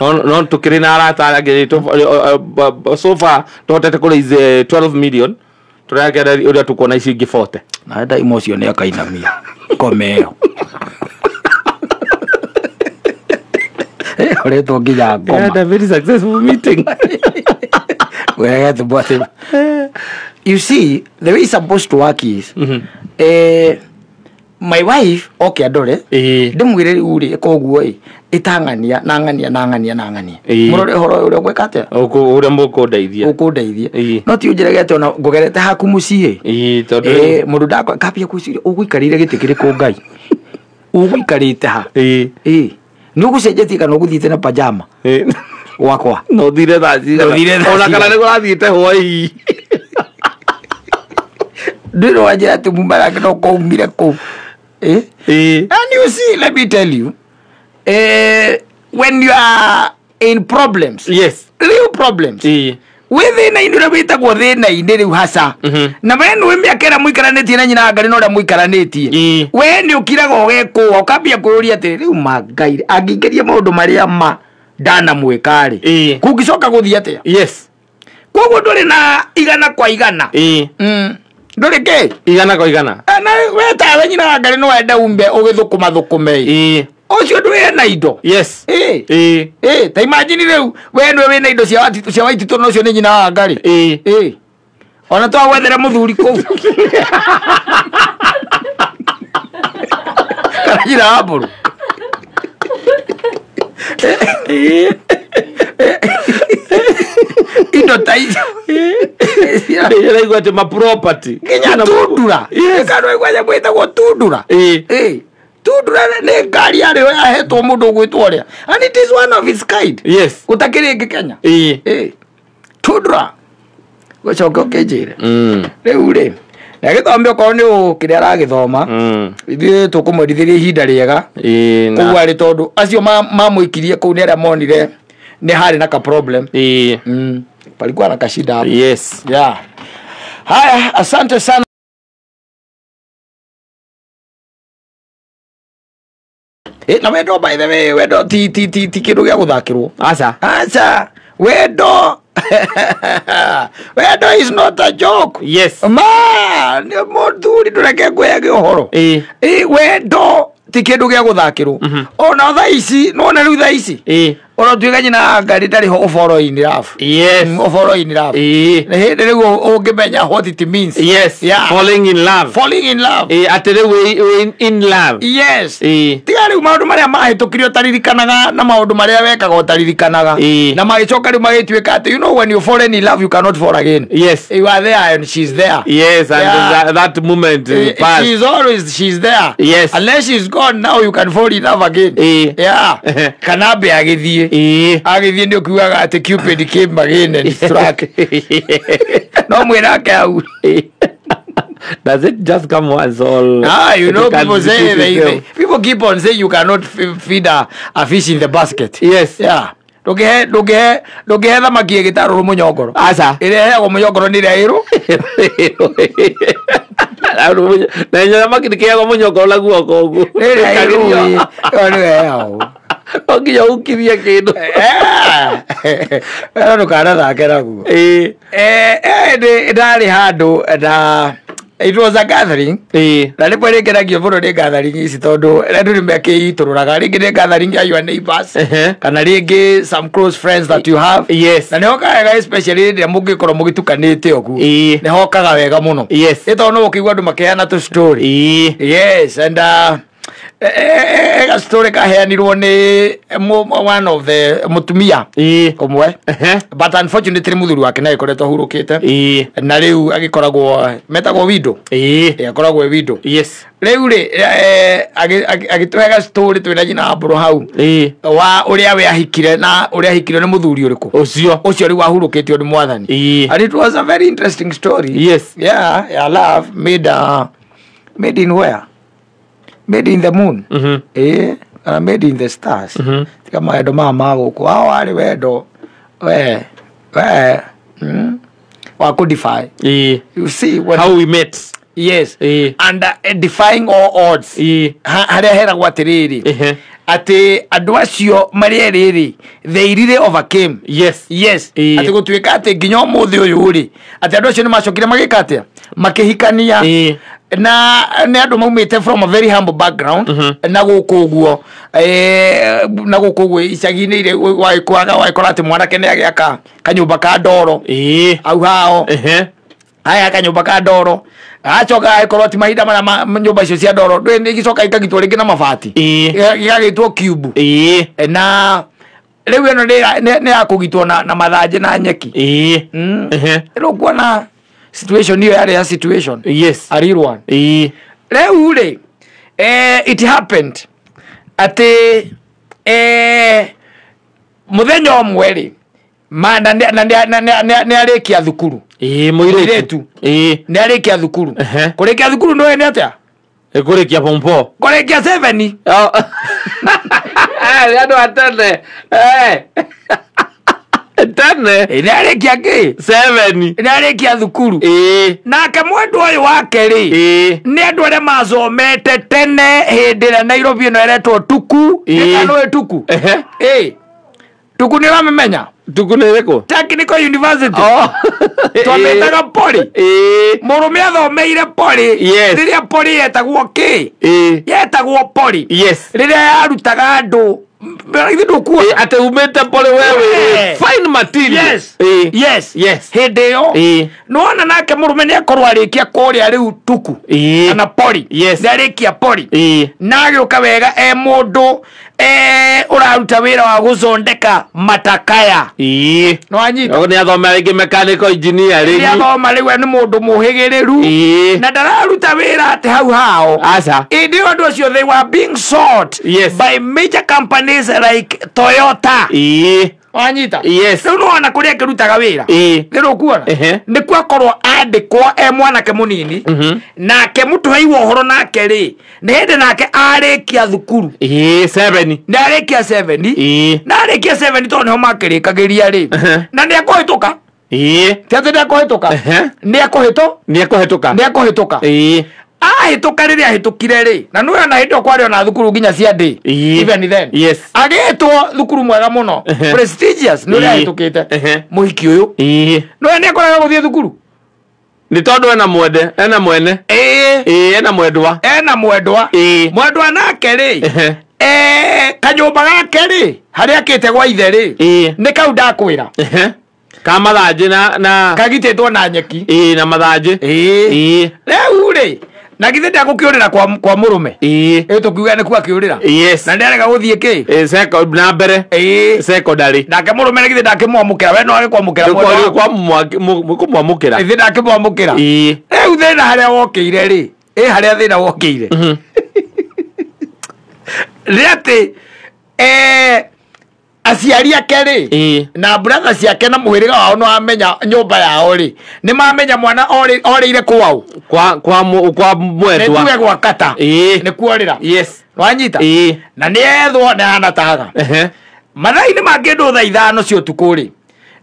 No tukĩrĩ na arata angĩ so far tũhotete kũ raise 12 million. Tũrakera ũrĩa tũkuona ici ingĩ 40. Na nda emotion akainamia ngome ĩyo. Oretwo nginya ngoma. We had a very successful meeting. You see, the way it's supposed to work is, my wife, okay, adore, ndimwire riu ri koguo i itang'ania na ng'ania na ng'ania na ng'ania. Murore horo uria gweka atia? Uria mukundeithia. Ukundeithia. No ti unjirege ati ona ngugerete haku mucii. Tondu mundu ndakwa kambia gwiciria uguikarire giti kiriku Ngai. Uguikarite ha. Nugucenjetie kana uguthiite na pajama gwakwa. No thire thaa cigana. Ona kana nĩkũrathiĩte hwaĩ. Ndĩrĩ wanjĩra atĩ muma yake no koumire kũu. And you see, let me tell you, when you are in problems, yes, real problems, wĩ thĩna-inĩ ũrĩa wĩtagwo thĩna-inĩ rĩu haca, na we nĩũĩ mĩaka ĩrĩa mũikaranĩtie na nyina Ngai na ũrĩa mũikaranĩtie, we nĩ ũkiraga ũgekũa ũkambia kwĩyũria atĩrĩ rĩu ma Ngai angĩingĩria maũndũ marĩa ma ndanamwĩka rĩ, kũngĩcoka gũthiĩ atĩa? Yes. Koguo ndũrĩ na igana kwa igana. Ndũrĩ kĩ? Igana kwa igana. Na we tawe nyina Ngai no wende umbe ũgĩthũkũma thũkũme. Ũcio ndũrĩ na indo. Yes. Ta imagine rĩu we nĩwe wĩna indo cia Waititũ na ũcio nĩ nyina wa Ngai. Ona twagwethera mũthuri kũu. Kana nyina wa Mbũrũ. Indo ta icio. Ndĩraigua atĩ ma property. Nginya tundura. Kana waigua nyamũ ĩtagwo tundura. Tundura nĩ ngari yarĩ yahetwo mũndũ ũgwĩtwo ũrĩa. And it is one of its kind. Yes. Gũtakĩrĩ ĩngĩ Kenya. Tundura. Gũcoka ũkĩnjĩre. Rĩu rĩ, nĩagĩthome okorwo nĩ kĩrĩa aragĩthoma, ithuĩ tũkũmwendithĩria ihinda rĩega. Koguo arĩ tondũ acio mamũikirie kũu nĩ arĩa monire nĩ harĩ na ka problem. Palikuwa na kashida hapo. Yes. Yeah. Haya, asante sana. Na wendo by the way, wendo ti ti ti ti kindu gĩa gũthakĩrwo. Aca. Aca. Wendo. Wendo is not a joke. Yes. Ma, nĩ mũthuri ndũreke ngwĩage ũhoro. Wendo ti kindu gĩa gũthakĩrwo. Ona thaa ici, nĩwona rĩu thaa ici. Ona tuĩka nyina Ngai ndarĩ ho ũboro-inĩ rabu. Yes. Ũboro-inĩ rabu. Nĩ hĩndĩ rĩu ũngĩmenya what it means. Yes. Yeah. Falling in love. Falling in love. Atĩ rĩu wĩ in love. Yes. Tiga rĩu maũndũ marĩa mahĩtũkire ũtaririkanaga na maũndũ marĩa wekaga ũtaririkanaga. Na magĩcoka rĩu magĩtuĩka atĩ you know when you fall in love you cannot fall again. Yes. You are there and she's there. Yes, and yeah. that moment passed. She's always she's there. Yes. Unless she's gone now you can fall in love again. Yeah. Kana be agĩthiĩ. Agĩthiĩ nĩ ũkiugaga atĩ Cupid came again and struck. No mwĩrake hau. Does it just come once or you know people say people keep on saying you cannot feed a fish in the basket. Yes. Yeah. Ndũngĩhe thamaki ĩgĩtarũrwo mũnyongoro. Aca. Ĩrĩa ĩheagwo mũnyongoro nĩ ĩrĩa ĩrũ. Na thamaki ndĩkĩheagwo mũnyongoro na guoko ũguo. Nĩ ĩrĩa ĩrũ. Ĩyo nĩyo ĩheagwo. No nginya ũkirie kĩndũ. No ndũkanathake naguo. Ndarĩ handũ na it was a gathering. Na rĩmwe nĩngenagio mũno nĩ gathering ici tondũ andũ nĩmakĩitũrũraga. Rĩngĩ nĩ gathering ya your neighbors, kana rĩngĩ some close friends that you have. Yes. Na nĩhokaga wega especially rĩrĩa mũngĩkorwo mũgĩtukanĩte ũguo. Nĩhokaga wega mũno. Yes. Nĩ tondũ no ũkĩigua andũ makĩheana tũ story. Yes, and a story kaheanirwo nĩ one of the mũtumia ũmwe, but unfortunately mũthuri wake nĩ agĩkoretwo ahurũkĩte, na rĩu agĩkoragwo metagwo widow. Akoragwo e widow. Yes. Rĩu rĩ agĩtũhe story twĩna nyina Mbũrũ hau wa ũrĩa we ahikire na ũrĩa ahikire nĩ mũthuri ũrĩkũ ũcio rĩu ahurũkĩtio nĩ Mwathani. And it was a very interesting story. Yes. Yeah, love made in where? Made in the moon. Kana made in the stars. Tiga mawendo maya ma gũkũ wao warĩ wendo we we wa kũ-defy. You see when How we met. Yes. And defying all odds. Harĩa heragwo atĩrĩrĩ, atĩ andũ acio marĩ erĩ rĩ, they really overcame. Yes. Yes. Atĩ gũtuĩka atĩ nginya ũmũthĩ ũyũ rĩ, atĩ andũ acio nĩ macokire magĩka atĩa, makĩhikania. Na nĩ andũ maumĩte from a very humble background na gũkũ ũguo, na gũkũ ũguo icagi-inĩ iria wagĩkwaga wagĩkora atĩ mwanake nĩ agĩaka kanyũmba ka ndoro hau hao. Aya kanyũmba ka ndoro, agacoka agĩkorwo ti mahinda marĩa nyũmba icio cia ndoro ndũĩ nĩ igĩcoka ikagitwo rĩngĩ na mabati, igagĩtwo cube. Na rĩu ĩno nĩ ya kũgitwo na mathanjĩ na nyeki. Rĩu kuona situation ĩyo yarĩ ya situation. Yes. A real one. Rĩu rĩ, it happened atĩ mũthenya ũmwe rĩ, na nĩ arĩkia thukuru. Mũirĩtu. Mũirĩtu. Nĩ arĩkia thukuru. Kũrĩkia thukuru nĩũĩ nĩ atĩa? Kũrĩkia form 4. Kũrĩkia 7. Oh. Nĩ andũ a tene. Tene. Nĩ arĩkia kĩ? 7. Nĩ arĩkia thukuru. Nake mwendwa ũyũ wake rĩ, nĩ andũ arĩa mathomete tene hĩndĩ ĩrĩa Nairobi ĩno ĩretwo Tuku. Nĩ nĩũĩ Tuku? Tuku nĩ ũramĩmenya? Tuku nĩ ĩrĩkũ? Technical University. Oh. Twamĩtaga Poly. Mũrũme athomeire Poly. Yes. Rĩrĩa Poly yetagwo kĩ? Yetagwo Poly. Yes. Rĩrĩa yarutaga andũ ithe ndũkuona. Atĩ umĩte Poly wewe. Fine material. Yes. Yes. Yes. Hĩndĩ ĩyo nĩwona nake mũrũme nĩ akorwo arĩkia kũrĩa rĩu Tuku. Kana Poly. Yes. Nĩ arĩkia Poly. Na agĩũka wega e mũndũ ũraruta wĩra wa gũthondeka matakaya. Nĩwanyita? Nĩ athoma rĩngĩ mechanical engineering. Nĩ athoma rĩu nĩ mũndũ mũhĩgĩrĩru. Na ndararuta wĩra atĩ hau hao. Aca. Hĩndĩ ĩyo andũ acio they were being sought Yes. by major companies like Toyota. Wanyita? Yes. Rĩu nĩwona kũrĩa akĩrutaga wĩra. Nĩ rũkuona? Nĩ kwakorwo andĩkwo e mwanake mũnini. Nake mũtũhei wa ũhoro nake rĩ, nĩ hĩndĩ nake arĩkia thukuru. 7. Nĩ arĩkia 7. Na arĩkia 7 tondũ nĩho makĩrĩkagĩria rĩ. Na nĩ ekũhĩtũka. Ti atĩ nĩ ekũhĩtũka. Nĩ ekũhĩtũ? Nĩ ekũhĩtũka. Nĩ ekũhĩtũka. Ahĩtũka rĩrĩa ahĩtũkire rĩ, na nĩwe na hĩndĩ ĩyo kwarĩ ona thukuru nginya cia ndĩ. Even then. Yes. Agĩtwo thukuru mwega mũno. Prestigious nĩ ũrĩa ahĩtũkĩte. Mũhiki ũyũ. Nĩwe nĩ akoraga gũthiĩ thukuru. Nĩ tondũ ena mwende, ena mwene. Ena mwendwa. Ena mwendwa. Mwendwa nake rĩ, kanyũmba gake rĩ, harĩa akĩte gwa ithe rĩ, nĩ kau ndakwĩra. Ka mathanjĩ na kagitĩtwo na nyeki. Na mathanjĩ. Rĩu rĩ, na githĩ ndegũkĩũrĩra kwa mũrũme. Tũkiuga nĩ kuo akĩũrĩra. Yes. Na nĩarega gũthiĩ kĩ? Na mbere. Secondary. Nake mũrũme nĩ githĩ ndakĩmwamũkĩra, we no agĩkwamũkĩra mwendwa waku. Kũmwamũkĩra. Githĩ ndakĩmwamũkĩra. Rĩu thĩna harĩa wokĩire rĩ, harĩa thĩna wokĩire. Nĩ atĩ, aciari ake rĩ, na brother ciake na mũhĩrĩga wao nĩ wamenya nyũmba yao rĩ, nĩ mamenya mwana orĩire kwao. Kwa mwendwa. Nĩ tuge gwa kata. Nĩ kuorĩra. Yes. Wanyita? Na nĩ ethwo nĩ ahana taga. Mathaa-inĩ ma kĩndũ thaa 5 cia ũtukũ rĩ,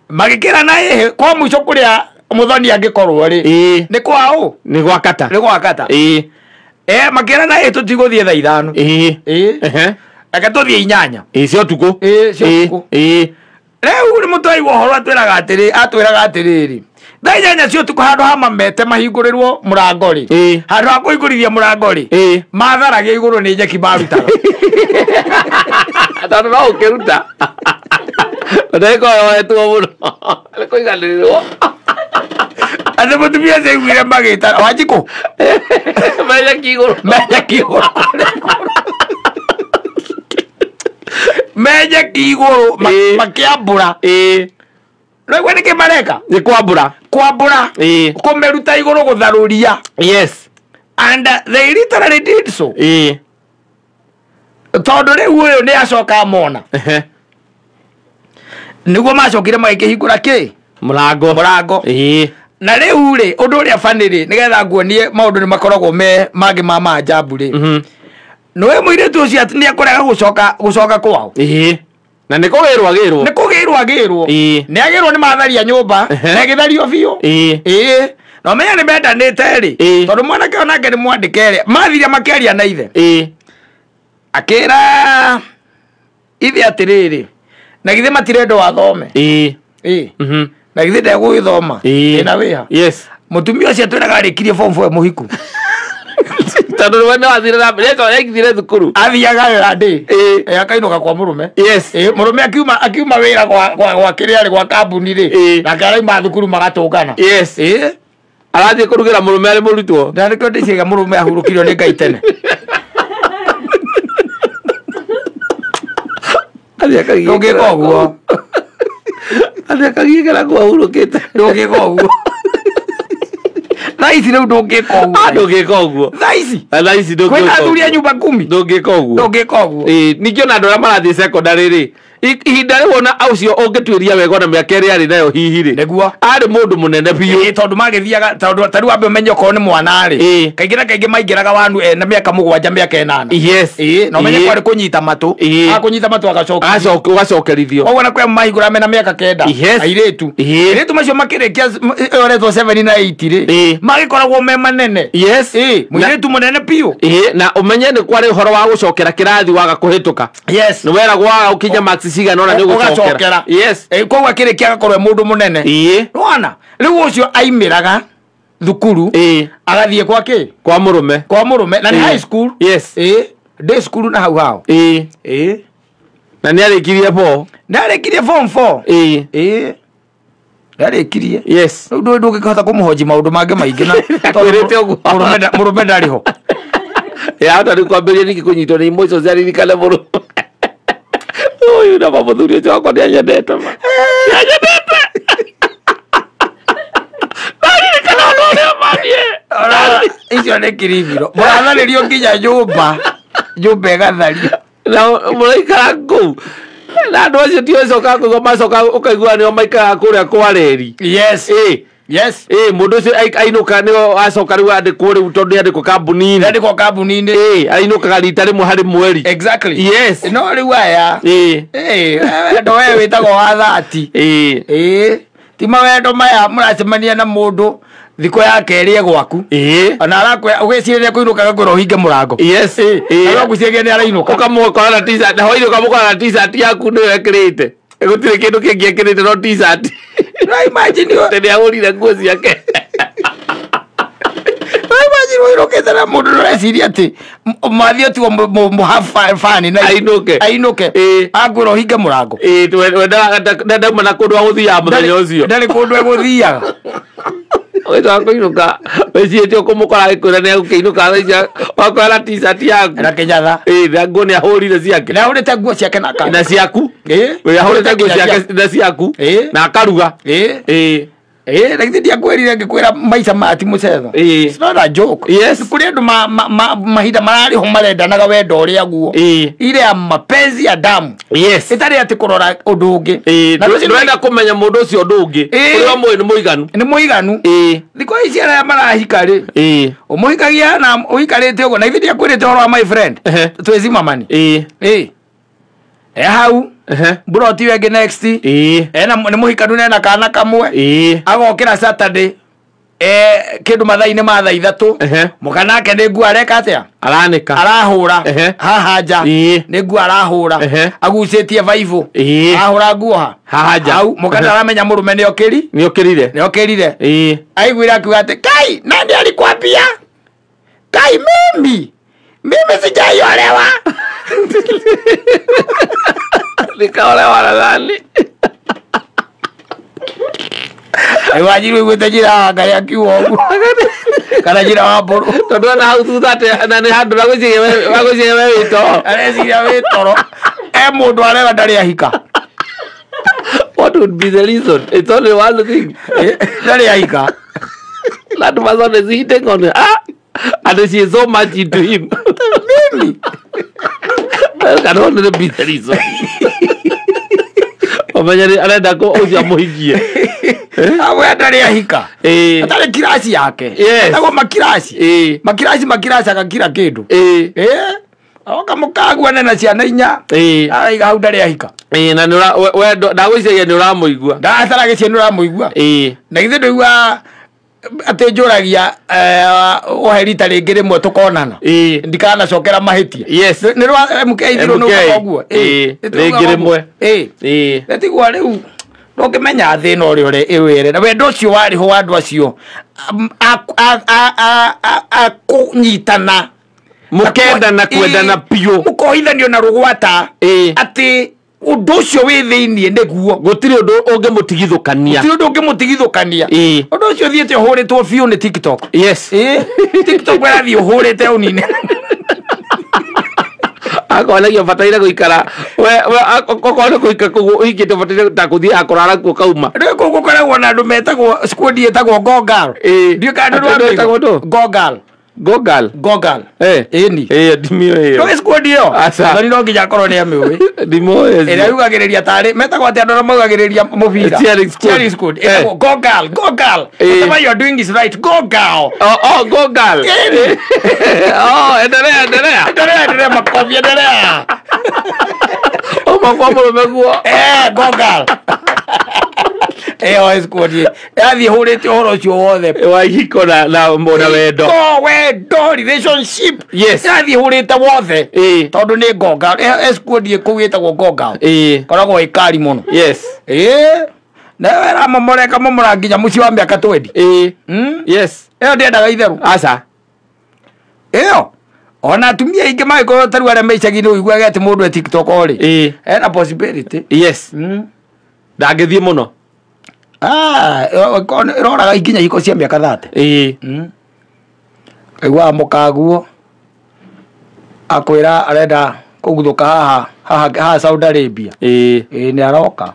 magĩkĩra na ĩhĩ kwa mũico kũrĩa mũthoni angĩkorwo rĩ. Nĩ kwa ũ? Nĩ gwa kata. Nĩ gwa kata. Makĩra na ĩhĩ tũtigũthiĩ thaa 5. Reke tũthiĩ 8. Cia ũtukũ. Cia ũtukũ. Rĩu nĩ mũtwari wa ũhoro atwĩraga atĩrĩ, atwĩraga atĩrĩrĩ. Thaa 8 cia ũtukũ handũ ha mamete mahingũrĩrwo mũrango rĩ. Handũ ha kũhingũrithia mũrango rĩ. Matharagia igũrũ nĩ nyeki marutaga. Tondũ no ũkĩruta. Ndagĩkorwo yoetwo mũno. Nĩ kũiganĩrĩrwo. Atĩ mũtumia ũcio aiguire magĩtana, Wanjikũ? Me nyeki igũrũ. Me nyeki igũrũ. Me nyeki igũrũ, makĩambũra. Rĩu nĩkĩ mareka? Nĩ kwambũra. Kwambũra. Kũmĩruta igũrũ gũtharũria. Yes. And they literally did so. Tondũ rĩu ũyũ nĩ acoka mona. Nĩguo macokire magĩkĩhingũra kĩ? Mũrango. Mũrango. Na rĩu rĩ, ũndũ ũrĩa bani rĩ, nĩgetha nguonie maũndũ nĩ makoragwo me mangĩ ma maajabu rĩ. Nĩwe mũirĩtu ũcio atĩ nĩekũrega gũcoka kwao. Ĩĩ. Na nĩ kũgĩrwo agĩrwo. Nĩ kũgĩrwo agĩrwo. Ĩĩ. Nĩ agĩrwo nĩ matharia nyũmba na ĩgĩthario biũ. Ĩĩ. Ĩĩ. Na ũmenye nĩ mendanĩte rĩ. Ĩĩ. Tondũ mwanake ũyũ nake nĩ mwandĩke rĩ. Mathire makĩaria na ithe. Ĩĩ. Akĩra ithe atĩrĩrĩ, na githĩ matirenda athome. Ĩĩ. Ĩĩ. Mhm. Na githĩ ndegũgĩthoma. Ĩĩ. Ĩna wĩha. Yes. Mũtumia ũcio atwĩraga arĩkirie form 4 mũhiku. Tondũ nĩwe nĩwathire na mbere, yaingĩrire thukuru. Athiaga wĩra ndĩ. Ĩĩ. Akainũka kwa mũrũme. Yes. Ĩĩ, mũrũme akiuma wĩra gwa kĩrĩa rĩ, gwa kambuni rĩ. Ĩĩ. Nake araima thukuru magatũngana. Yes. Ĩĩ. Arathiĩ kũrugĩra mũrũme arĩ mũrutwo. Na nĩkĩo ndĩciga mũrũme ahurũkirio nĩ Ngai tene. Ndũngĩka ũguo. Athiĩ akagiĩkĩra nguo ahurũkĩte. Ndũngĩka ũguo. Thaa ici rĩu ndũngĩka ũguo. Ah, ndũngĩka ũguo. Thaa ici. Thaa ici ndũngĩka Kwĩna athuri a ũguo. nyũmba kumi. Ndũngĩka ũguo. Ndũngĩka ũguo. Ĩĩ, ningĩ ona andũ arĩa marathiĩ secondary rĩ, ihinda rĩu ona ũcio ũngĩtuĩria wega ona mĩaka ĩrĩa arĩ nayo hihi rĩ, Nĩguo. arĩ mũndũ mũnene biũ. Ĩĩ, tondũ magĩthiaga tondũ ta rĩu ambe ũmenye okorwo nĩ mwana rĩ, Ĩĩ. kaingĩ na kaingĩ maingĩraga wanu ena mĩaka 7 mĩaka 8. Yes. Ĩĩ, na ũmenye Ĩĩ. kwarĩ kũnyita matũ. Ĩĩ. Akũnyita matũ agacoka. Ũgacokerithio. Koguo na kwĩ mahingũra mena mĩaka 9. Yes. Airĩtu. Ĩĩ. Airĩtu macio makĩrĩkia ĩyo ĩretwo 7 na 8 rĩ. Ĩĩ. Magĩkoragwo me manene. Yes. Ĩĩ, mũirĩtu mũnene biũ. Ĩĩ, na ũmenye nĩ kwarĩ ũhoro wa gũcokera kĩrathi waga kũhĩtũka. Yes. Nĩ weragwo waga gũkinya marks cigana ũna nĩ ũgũcokera. Yes. Ĩĩ, koguo akĩrĩkia agakorwo e mũndũ mũnene. Ĩĩ. Nĩwona? Rĩu ũcio aimĩraga thukuru Ĩĩ. agathiĩ kwa kĩ? Kwa mũrũme. Kwa mũrũme na nĩ Ĩĩ. high school. Yes. Ĩĩ, ndĩ cukuru na hau hao. Ĩĩ. Ĩĩ. Na nĩ arĩkirie form. Nĩ arĩkirie form 4. Ĩĩ. Ĩĩ. Nĩ arĩkirie. Yes. Rĩu ndũĩ ndũngĩhota kũmũhoji maũndũ mangĩ maingĩ na Akwĩrĩte ũguo. mũrũme ndarĩ ho. Yahota rĩu kwambĩrĩria ningĩ kũnyitwo nĩ emotions aririkane mũrũme. Ũyũ na mũthuri ũcio wakwa nĩanyendete ma. Nĩanyendete. Ndaririkana ũndũ ũrĩa maniĩ. Icio nĩ kiribiro. Mũratharĩrio nginya nyũmba. Nyũmba ĩgathario. Na mũraikara kũu. Na andũ acio tio cokaga kũigua macoka ũkaigua nĩo maikaraga kũrĩa kwa reri. Yes. Ĩĩ. Yes. Ĩĩ, mũndũ ũcio ainũka nĩo acoka rĩu andĩkwo rĩu tondũ nĩandĩkwo kambuni-inĩ. Nĩandĩkwo kambuni-inĩ. Ĩĩ, ainũkaga rita rĩmwe harĩ mweri. Exactly. Yes. No rĩu aya. Ĩĩ. Ĩĩ, wendo we wĩtagwo wa thati. Ĩĩ. Ĩĩ. Ti mawendo maya mũracemania na mũndũ thikũ ya kerĩ e gwaku. Ĩĩ. Ona arakwĩra ũgĩcirĩria kũinũka agakwĩra ũhinge mũrango. Yes. Ĩĩ. Na ũgwĩciragia nĩ arainũka. Ũkamũkora na t-shirt, na hwaĩ-inĩ ũkamũkora na t-shirt yaku nĩyo ekĩrĩte. Gũtirĩ kĩndũ kĩngĩ ekĩrĩte no t-shirt. No imagine Atĩ nĩahũrire nguo ciake. No imagine ũinũkĩte na mũndũ na ũreciria atĩ mathiĩ tigwo mũhafani na Ainũke. Ainũke. Ĩĩ. Akwĩra ũhinge mũrango. Ĩĩ, we ndauma na kũndũ agũthiaga mũthenya ũcio. Ndarĩ kũndũ egũthiaga. Wĩta kũinũka, wĩcirĩtie ũkũmũkora agĩkwĩra nĩegũkĩinũka thaa icio, wakora na t-shirt yaku. Na kĩnyatha. Ĩĩ, na nguo nĩahũrire ciake. Nĩahũrĩte nguo ciake na Na ciaku. Ĩĩ. Ahũrĩte nguo ciake na ciaku. Ĩĩ. Na akaruga. Ĩĩ. Ĩĩ. Ĩĩ, na githĩ ndiakwĩrire ngĩkwĩra maica maya ti mũcetho. Ĩĩ. It's not a joke. Yes. Kũrĩ andũ mahinda mararĩ ho marendanaga wendo ũrĩa guo. Ĩĩ. Ile ya mapenzi ya damu. Yes. Ĩtarĩ atĩ kũrora ũndũ ũngĩ. Ĩĩ, Na rũciũ ndũrenda kũmenya mũndũ ũcio ũndũ ũngĩ. Ĩĩ. Ũrĩa mũĩ nĩ mũiganu. Nĩ mũiganu. Ĩĩ. Thikũ ici arĩa marahika rĩ. Ĩĩ. Ũmũhikagia na ũikarĩte ũguo na ithuĩ ndiakwĩrĩte ũhoro wa my friend. Ehe. Twĩcimamani. Ĩĩ. Ĩĩ. E hau. Ehe. Mburoti ĩyo ĩngĩ next. Ĩĩ. Ena nĩ mũhikanu na ena kana kamwe. Ĩĩ. Agokĩra Saturday. Kĩndũ mathaa-inĩ ma thaa 3. Ehe. Mũka nake nĩ nguo areka atĩa? Aranĩka. Arahũra. Ehe. Haha nja. Ĩĩ. Nĩ nguo arahũra. Ehe. Agucĩtie baibũ. Ĩĩ. Arahũra nguo ha? Haha nja. Hau mũka ndaramenya mũrũme nĩokĩri. Nĩokĩrire. Nĩokĩrire. Ĩĩ. Aiguire akiuga atĩ Kai, nani alikwambia? Kai mimi. Mimi sijaiolewa. Nikaolewa na nani? Wanjiru iguĩte njĩra wa Ngai akiuga ũguo. Kana njĩra wa mbũrũ. Tondũ ona hau thutha atĩ na nĩ handũ wagwĩciria we wĩ toro. Areciria wĩ toro. E mũndũ arera ndarĩ ahika. What would be the reason? It's only one thing. Ndarĩ ahika. That person is hitting on her. And she is so much into him. Mimi. That can only be the reason. Ũmenye nĩ arenda ũcio amũhikie. Amwe ndarĩ ahika. Ĩĩ. Atarĩ kiraci yake. Yes. Etagwo makiraci. Ĩĩ. Makiraci makiraci agakira kĩndũ. Ĩĩ. Ĩĩ. Aroka mũkaguane na ciana inya. Araiga hau ndarĩ ahika. Na nĩ we ndagwĩciria nĩ ũramũigua. Ndataragĩcie nĩ ũramũigua. Na githĩ ndũigua atĩ njũragia ohe rita rĩngĩ rĩmwe tũkonana. Ndikanacokera mahĩtia. Yes. Nĩ rwa MK thirũ nĩ ugaga ũguo. Rĩngĩ rĩmwe. Nĩtigua rĩu ndũngĩmenya thĩna ũrĩa ĩwĩre. Na wendo ũcio warĩ ho wa andũ acio a kũnyitana. Mũkendana kwendana biũ. Mũkohithanio na rũgwata. Atĩ ũndũ ũcio wĩ thĩiniĩ nĩguo. Gũtirĩ ũndũ ũngĩmũtigithũkania. Gũtirĩ ũndũ ũngĩmũtigithũkania. Ũndũ ũcio ũthiĩte ũhũrĩtwo biũ nĩ TikTok. Yes. TikTok ĩrathiĩ ũhũrĩte ũnine. Akonagia bataire gũikara okorwo nĩ gũikara kũu ũhikĩte ũbataire ta kũthiĩ akũrara kuo kauma. Rĩu kũu gũkoragwo na andũ metagwo squad ĩtagwo Gogal. Ndiũĩ kana ndũĩ ĩtagwo ndũ? Gogal. Gogal. Gogal. Ĩni. Ndimĩũĩ ĩyo. Ndũĩ squad ĩyo? Aca. Thoni no nginya akorwo nĩ amĩũĩ. Ndimũĩ. Ĩrĩa yugagĩrĩria tarĩ metagwo atĩ andũ arĩa maugagĩrĩria mũbira. Cheering squad. Cheering squad. Ĩtagwo Gogal. Gogal. Whatever you are doing is right. Gogal. Oh, Gogal. Oh, endelea, endelea. Endelea, endelea makofi, endelea. Uma kwa mũrũme guo. Gogal. Ĩyo squad yathiĩ hũrĩte ũhoro ũcio wothe wa ihiko na wendo. Wendo relationship. Yes. Yathiĩ hũrĩte wothe. Tondũ nĩ Gogal. Squad kũu ĩtagwo Gogal. Koragwo ĩkari mũno. Yes. Na ĩramomoreka momora nginya mũciĩ wa mĩaka 20. Yes. Ĩyo ndĩendaga itherũ. Aca. Ĩyo. Ona atumia aingĩ mangĩkorwo ta rĩu arĩa me icagi-inĩ ũiguage atĩ mũndũ e TikTok rĩ. Ena possibility. Yes. Ndangĩthiĩ mũno. Ĩroraga nginya ihiko cia mĩaka 30. Kaiguaga mũkaguo akwĩra arenda kũguthũka haha Saudi Arabia. Nĩ aroka.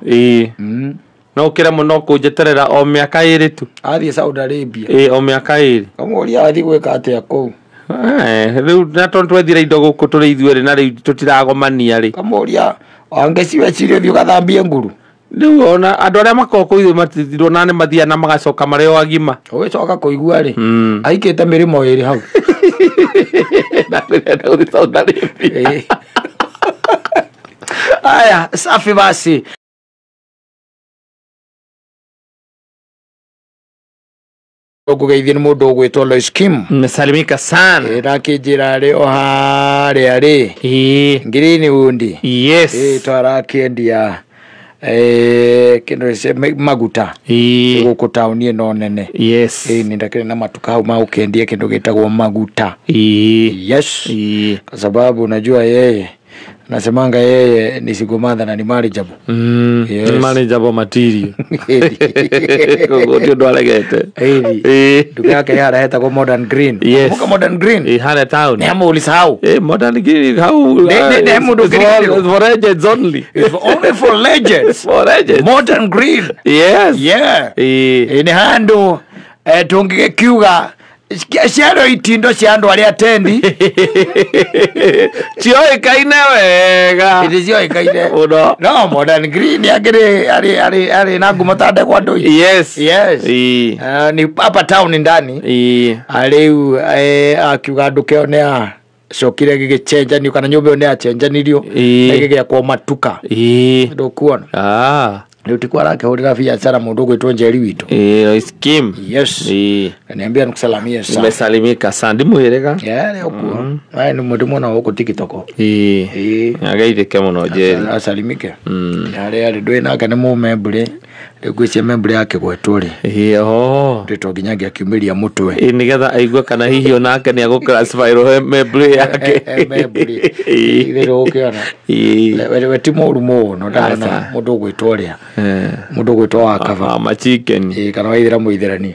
No ũkĩre mũno kũnjeterera o mĩaka ĩrĩ tu. Athiĩ Saudi Arabia. O mĩaka ĩrĩ. Kamũria athiĩ gwĩka atĩa kũu? Rĩu na tondũ twethire indo gũkũ tũrĩ ithuerĩ na rĩu tũtiragomania rĩ. Kamũria wangĩciwecirie ũthiĩ ũgathambie nguru. Rĩu ona andũ arĩa makoragwo kũu ithuĩ matirona nĩ mathiaga na magacoka marĩ o agima. Ũgĩcoka kũigua rĩ, aikĩte mĩrĩmo ĩrĩ hau. Ndagũthiĩ Saudi Arabia. Aya, safi basi. Ũkũgeithio nĩ mũndũ ũgwĩtwo Lois Kim. Nimesalimika sana. Ĩrakĩnjĩra rĩ o harĩa rĩ. Greenwood. Yes. Twarakĩendia kĩndũ maguta. Gũkũ taũni ĩno nene. Yes. Nĩ ndakĩrĩ na matuka hau ma gũkĩendia kĩndũ gĩtagwo maguta. Yes. Kwa sababu unajua yeye nasemanga yeye ni single na ni marriageable. Yes. Ni marriageable material. Koguo ndio aregete. Ndugu yake yeye anaitwa Modern Green. Yes. Kumbuka Modern Green? Hale town. Ni hamu ulisahau. Modern Green how ni hamu ndio for legends only. It's only for legends. For legends. Modern Green. Yes. Yeah. Ni handu tũngĩkiuga ciaro itindo cia andũ arĩa atendi cioĩkaine wega. Ĩndĩ cioĩkaine mũno. No Modern Green akĩrĩ arĩ na ngumo ta ndegwa ndũi. Yes. Yes. Ni hapa town ndani. Rĩu akiuga andũ kĩo nĩ acokire gĩgĩcenjanio kana nyũmba ĩyo nĩ yacenjanirio na gĩgĩakwo matuka. Ndũkuona. Rĩu ti kwa arakĩhũrĩra biacara mũndũ ũgwĩtwo Njeri witũ. Lois Kim. Yes. Kaniambia nikusalimie sana. Nimesalimika sana. Ndimwĩrĩga. Yeah, ũkuo. Aya nĩ mũndũ mũno gũkũ TikTok. Ageithĩke mũno Njeri. Asalimike. Harĩa arĩ ndũĩ nake nĩ mũmembũrĩ. Rĩu ngwĩciria membũrĩ yakĩgwetwo rĩ. Ndĩ to nginya angĩakiumĩria mũtwe. Nĩgetha aigue kana hihi onake nĩ agũclassify membũrĩ yake. Membũrĩ. Ithe ũkĩona. We ti mũru mũno ndana mũndũ ũgwĩtwo ũrĩa. Mũndũ ũgwĩtwo wa kaba. Machicken. Kana waithĩra mũithĩrani.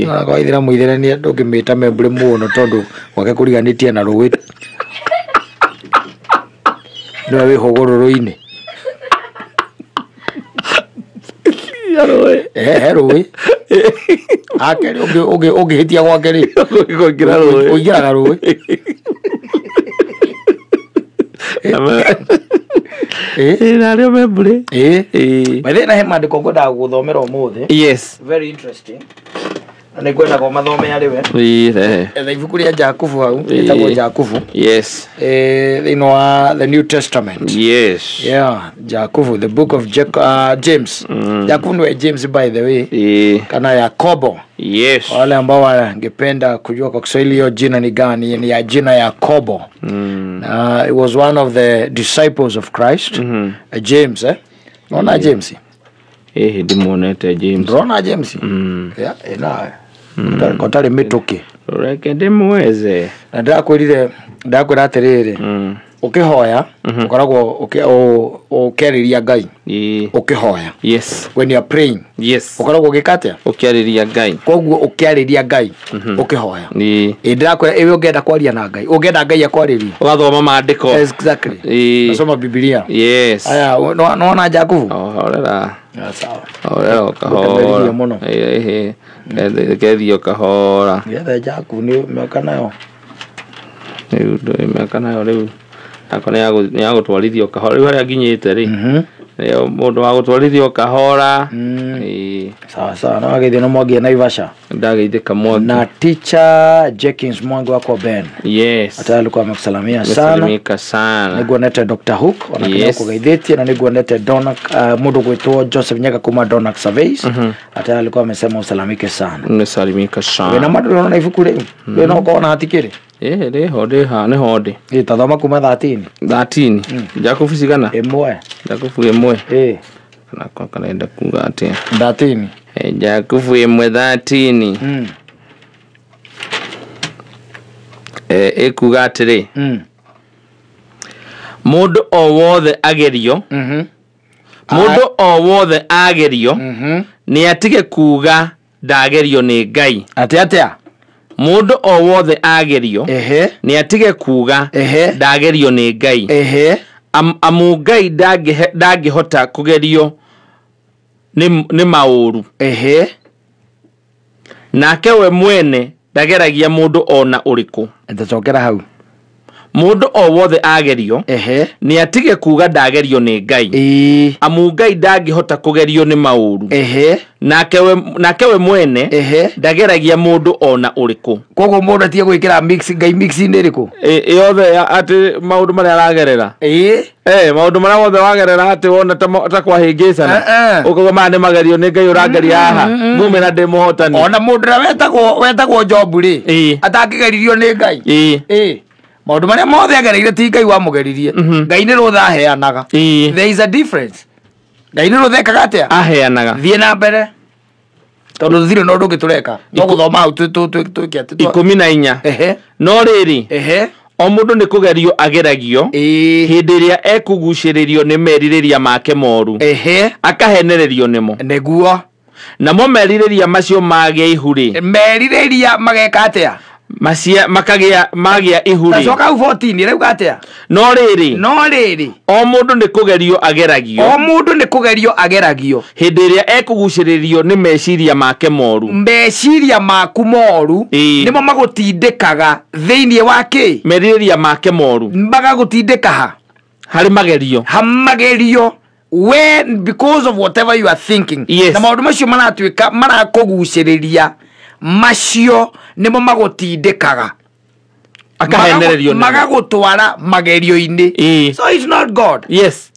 Kana waithĩra mũithĩrani ndũngĩmĩta membũrĩ mũno tondũ gwake kũriganĩtie na rũĩ. Nĩwe wĩ hũgũrũrũ-inĩ. He rũĩ. Ake ũngĩhĩtia gwake rĩ. Ũingĩra rũĩ. Ũingĩraga rũĩ. Narĩo membũrĩ. By the way, na he maandĩko ngwendaga gũthomera ũmũthĩ. Yes. Very interesting. Na nĩngwendaga ũmathome arĩ we. Ĩĩ, rehe. Etha ibuku rĩa Jakubu hau, rĩtagwo Jakubu. Yes. Thĩinĩ wa the New Testament. Yes. Yeah, Jakubu, the book of James. Jakubu niwe James, by the way. Kana Yakobo. Yes. Wale ambao wangependa kujua kwa Kiswahili hiyo jina ni gani, ni ya jina Yakobo. It was one of the disciples of Christ. James, eh? Unaona James? Ndimuonete James. Unaona James? Yeah, ina. Kotari mituki. Reke ndimweze. Na ndakwĩrire, ndakwĩra atĩrĩrĩ. Ũkĩhoya, ũkoragwo ũkĩarĩria Ngai. Ũkĩhoya. Yes. When you are praying. Yes. Ũkoragwo ũgĩka atĩa? Ũkĩarĩria Ngai. Koguo ũkĩarĩria Ngai, ũkĩhoya. Ndĩrakwĩra, ĩwe ũngĩenda kwaria na Ngai, ũngĩenda Ngai akwarĩrie. Ũgathoma maandĩko. Exactly. Nasoma Biblia. Yes. Aya, nĩwona Jakubu? Oh, horera. Sawa. Horera ũkahora. Mũno. Kethiĩ ũkahora. Getha Jakubu nĩ mĩaka nayo. Rĩu ndũĩ mĩaka nayo rĩu. Ako nĩ yagũtwarithia ũkahora. Rĩu harĩa nginyĩte rĩ. Mũndũ wa gũtwarithia ũkahora. Sawa sawa, no agĩthiĩ na Mwangi Naivasha. Ndageithĩka Mwangi. Na teacher Jenkins Mwangi wako Ben. Yes. Hata alikuwa amekusalamia sana. Amesalimika sana. Nĩguonete Dr. Hook ona Yes. kũgeithĩtie, na nĩguonete Donak, mũndũ gwĩtwo Joseph Nyaga kuma Donak Surveys. Hata alikuwa amesema usalamike sana. Nimesalimika sana. Wĩna mandũ ũrona ibuku rĩu? Wĩna ũkorwo na hatikĩrĩ? Rĩho, rĩha, nĩho ndĩ. Tathoma kuma 13. 13. Jakubu cigana? 1. Jakubu 1. Kana kwa kanaenda kuga atĩa? 13. Jakubu 1 13. Ĩkuga atĩrĩ. Mũndũ o wothe agerio. Mũndũ o wothe agerio. Nĩ atige kuga ndagerio nĩ Ngai. Atĩa atĩa? Mũndũ o wothe agerio. Nĩ atige kuga ndagerio nĩ Ngai. Amu Ngai ndangĩhota kũgerio nĩ maũru. Nake we mwene ndageragia mũndũ ona ũrĩkũ. Ndacokera hau. Mũndũ o wothe agerio nĩ atige kuga ndagerio nĩ Ngai. Amu Ngai ndangĩhota kũgerio nĩ maũru. Nake we mwene ndageragia mũndũ ona ũrĩkũ. Koguo mũndũ atige gwĩkĩra mix Ngai mix-inĩ ĩrĩkũ? Yothe atĩ maũndũ marĩa aragerera. Maũndũ marĩa mothe wagerera atĩ wona ta kwahĩngĩcana. Ũkauga maya nĩ magerio nĩ Ngai ũrangeria haha. Mumĩra ndĩ mũhotani. Ona mũndũ ũrĩa wetagwo Jobu rĩ, atangĩgeririo nĩ Ngai. Maũndũ marĩa mothe agereire ti Ngai wamũgeririe. Ngai nĩ rũtha aheanaga. There is a difference. Ngai nĩ rũtha ekaga atĩa? Aheanaga. Thiĩ na mbere. Tondũ thirĩ na ũndũ ũngĩ tũreka. No gũthoma hau twĩke atĩ 14. No rĩrĩ, o mũndũ nĩ kũgerio ageragio hĩndĩ ĩrĩa ekũgucĩrĩrio nĩ merirĩria make moru. Akahenererio nĩmo. Nĩguo. Namo merirĩria macio magĩa ihu rĩ. Merirĩria mageka atĩa? Macia makagĩa magĩa ihu rĩ. Tacoka hau 14 ĩrauga atĩa? No rĩrĩ. No rĩrĩ. O mũndũ nĩ kũgerio ageragio. O mũndũ nĩ kũgerio ageragio. Hĩndĩ ĩrĩa ekũgucĩrĩrio nĩ meciria make moru. Meciria maku moru nĩmo magũtindĩkaga thĩinĩ wa kĩ? Merirĩria make moru. Magagũtindĩka ha? Harĩ magerio. Ha magerio. When because of whatever you are thinking. Yes. Na maũndũ macio maratuĩka marakũgucĩrĩria macio nĩmo magũtindĩkaga. Akahenererio nĩmo. Magagũtwara magerio-inĩ. So it's not God. Yes.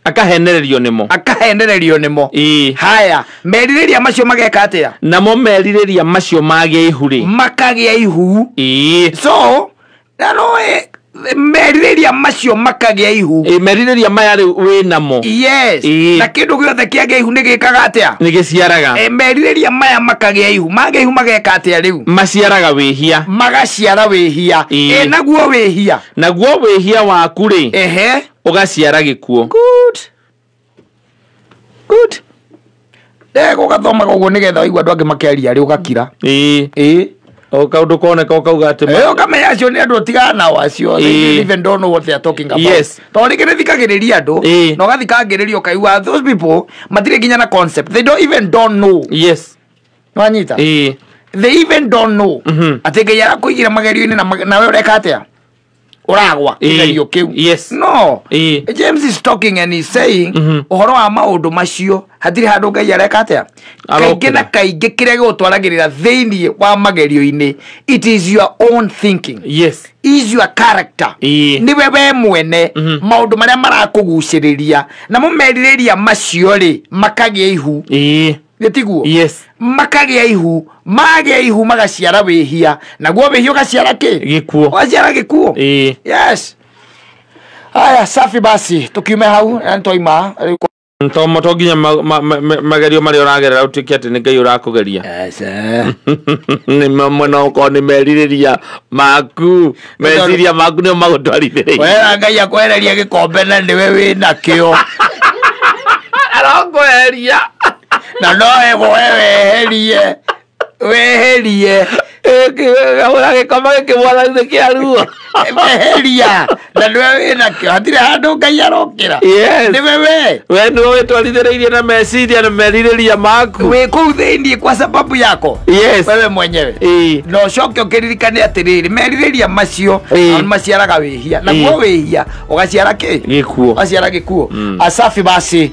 Akahenererio nĩmo. Akahenererio nĩmo. Haya, merirĩria macio mageka atĩa? Namo merirĩria macio magĩa ihu rĩ. Makagĩa ihu. So, no merirĩria macio makagĩa ihu. Merirĩria maya rĩu wĩ namo. Yes. Na kĩndũ gĩothe kĩagĩa ihu nĩ gĩkaga atĩa? Nĩ gĩciaraga. Merirĩria maya makagĩa ihu. Magĩa ihu mageka atĩa rĩu? Maciaraga wĩhia. Magaciara wĩhia. Naguo wĩhia. Naguo wĩhia waku rĩ. Ũgaciara gĩkuũ. Good. Good. Ndego gathomaga ũguo nĩgetha waigua andũ angĩ makĩaria rĩ ũgakira. O kaũndũ koneka ũkauga atĩ ũkamenya acio nĩ andũ ũtigana nao acio. They even don't know what they are talking about. Yes. Tondũ rĩngĩ nĩ thikagĩrĩria andũ na ũgathikagĩrĩria ũkaigua those people matirĩ nginya na concept. They don't even don't know. Yes. Nĩwanyita? They even don't know. Atĩ Ngai arakũigĩra magerio-inĩ na we ũreka atĩa? Ũragwa kĩgerio kĩu. No James is talking and he's saying ũhoro wa maũndũ macio hatirĩ handũ Ngai areka atĩa. Kaingĩ na kaingĩ kĩrĩa gĩgũtwaragĩrĩra thĩinĩ wa magerio-inĩ, it is your own thinking. Is your character. Nĩwe we mwene, maũndũ marĩa marakũgucĩrĩria namo merirĩria macio rĩ makagĩa ihu. Nĩ tiguo? Yes. Makagĩa ihu, magĩa ihu magaciara wĩhia, naguo wĩhia ũgaciara kĩ? Gĩkuũ. Ũgaciara gĩkuũ. Yes. Haya, safi. Basi tukiume hau na nĩtwaima rĩu. To nginya magerio marĩa ũragerera ũtuĩke atĩ nĩ Ngai ũrakũgeria. Yes. Nĩ mamwe no ũkorwo nĩ merirĩria maku, meciria maku nĩo magũtwarithĩrĩirie. Wera Ngai akwehereria gĩkombe na nĩwe wĩnakĩo. Arokweheria. Na no we weherie, weherie. Gahũra gĩkombe gĩkĩ mwathani nĩ kĩa ruo. Weheria na nĩwe wĩnakĩo, hatirĩ handũ Ngai arokĩra. Nĩwe we. We nĩwe wĩtwarithĩrĩirie na meciria na merirĩria maku. Wĩ kũu thĩinĩ kwa sababu yako wewe mwenyewe. Na ũcoke ũkĩririkane atĩrĩrĩ, merirĩria macio nĩ maciaraga wĩhia, naguo wĩhia ũgaciara kĩ? Gĩkuũ. Ũgaciara gĩkuũ. Asafi basi.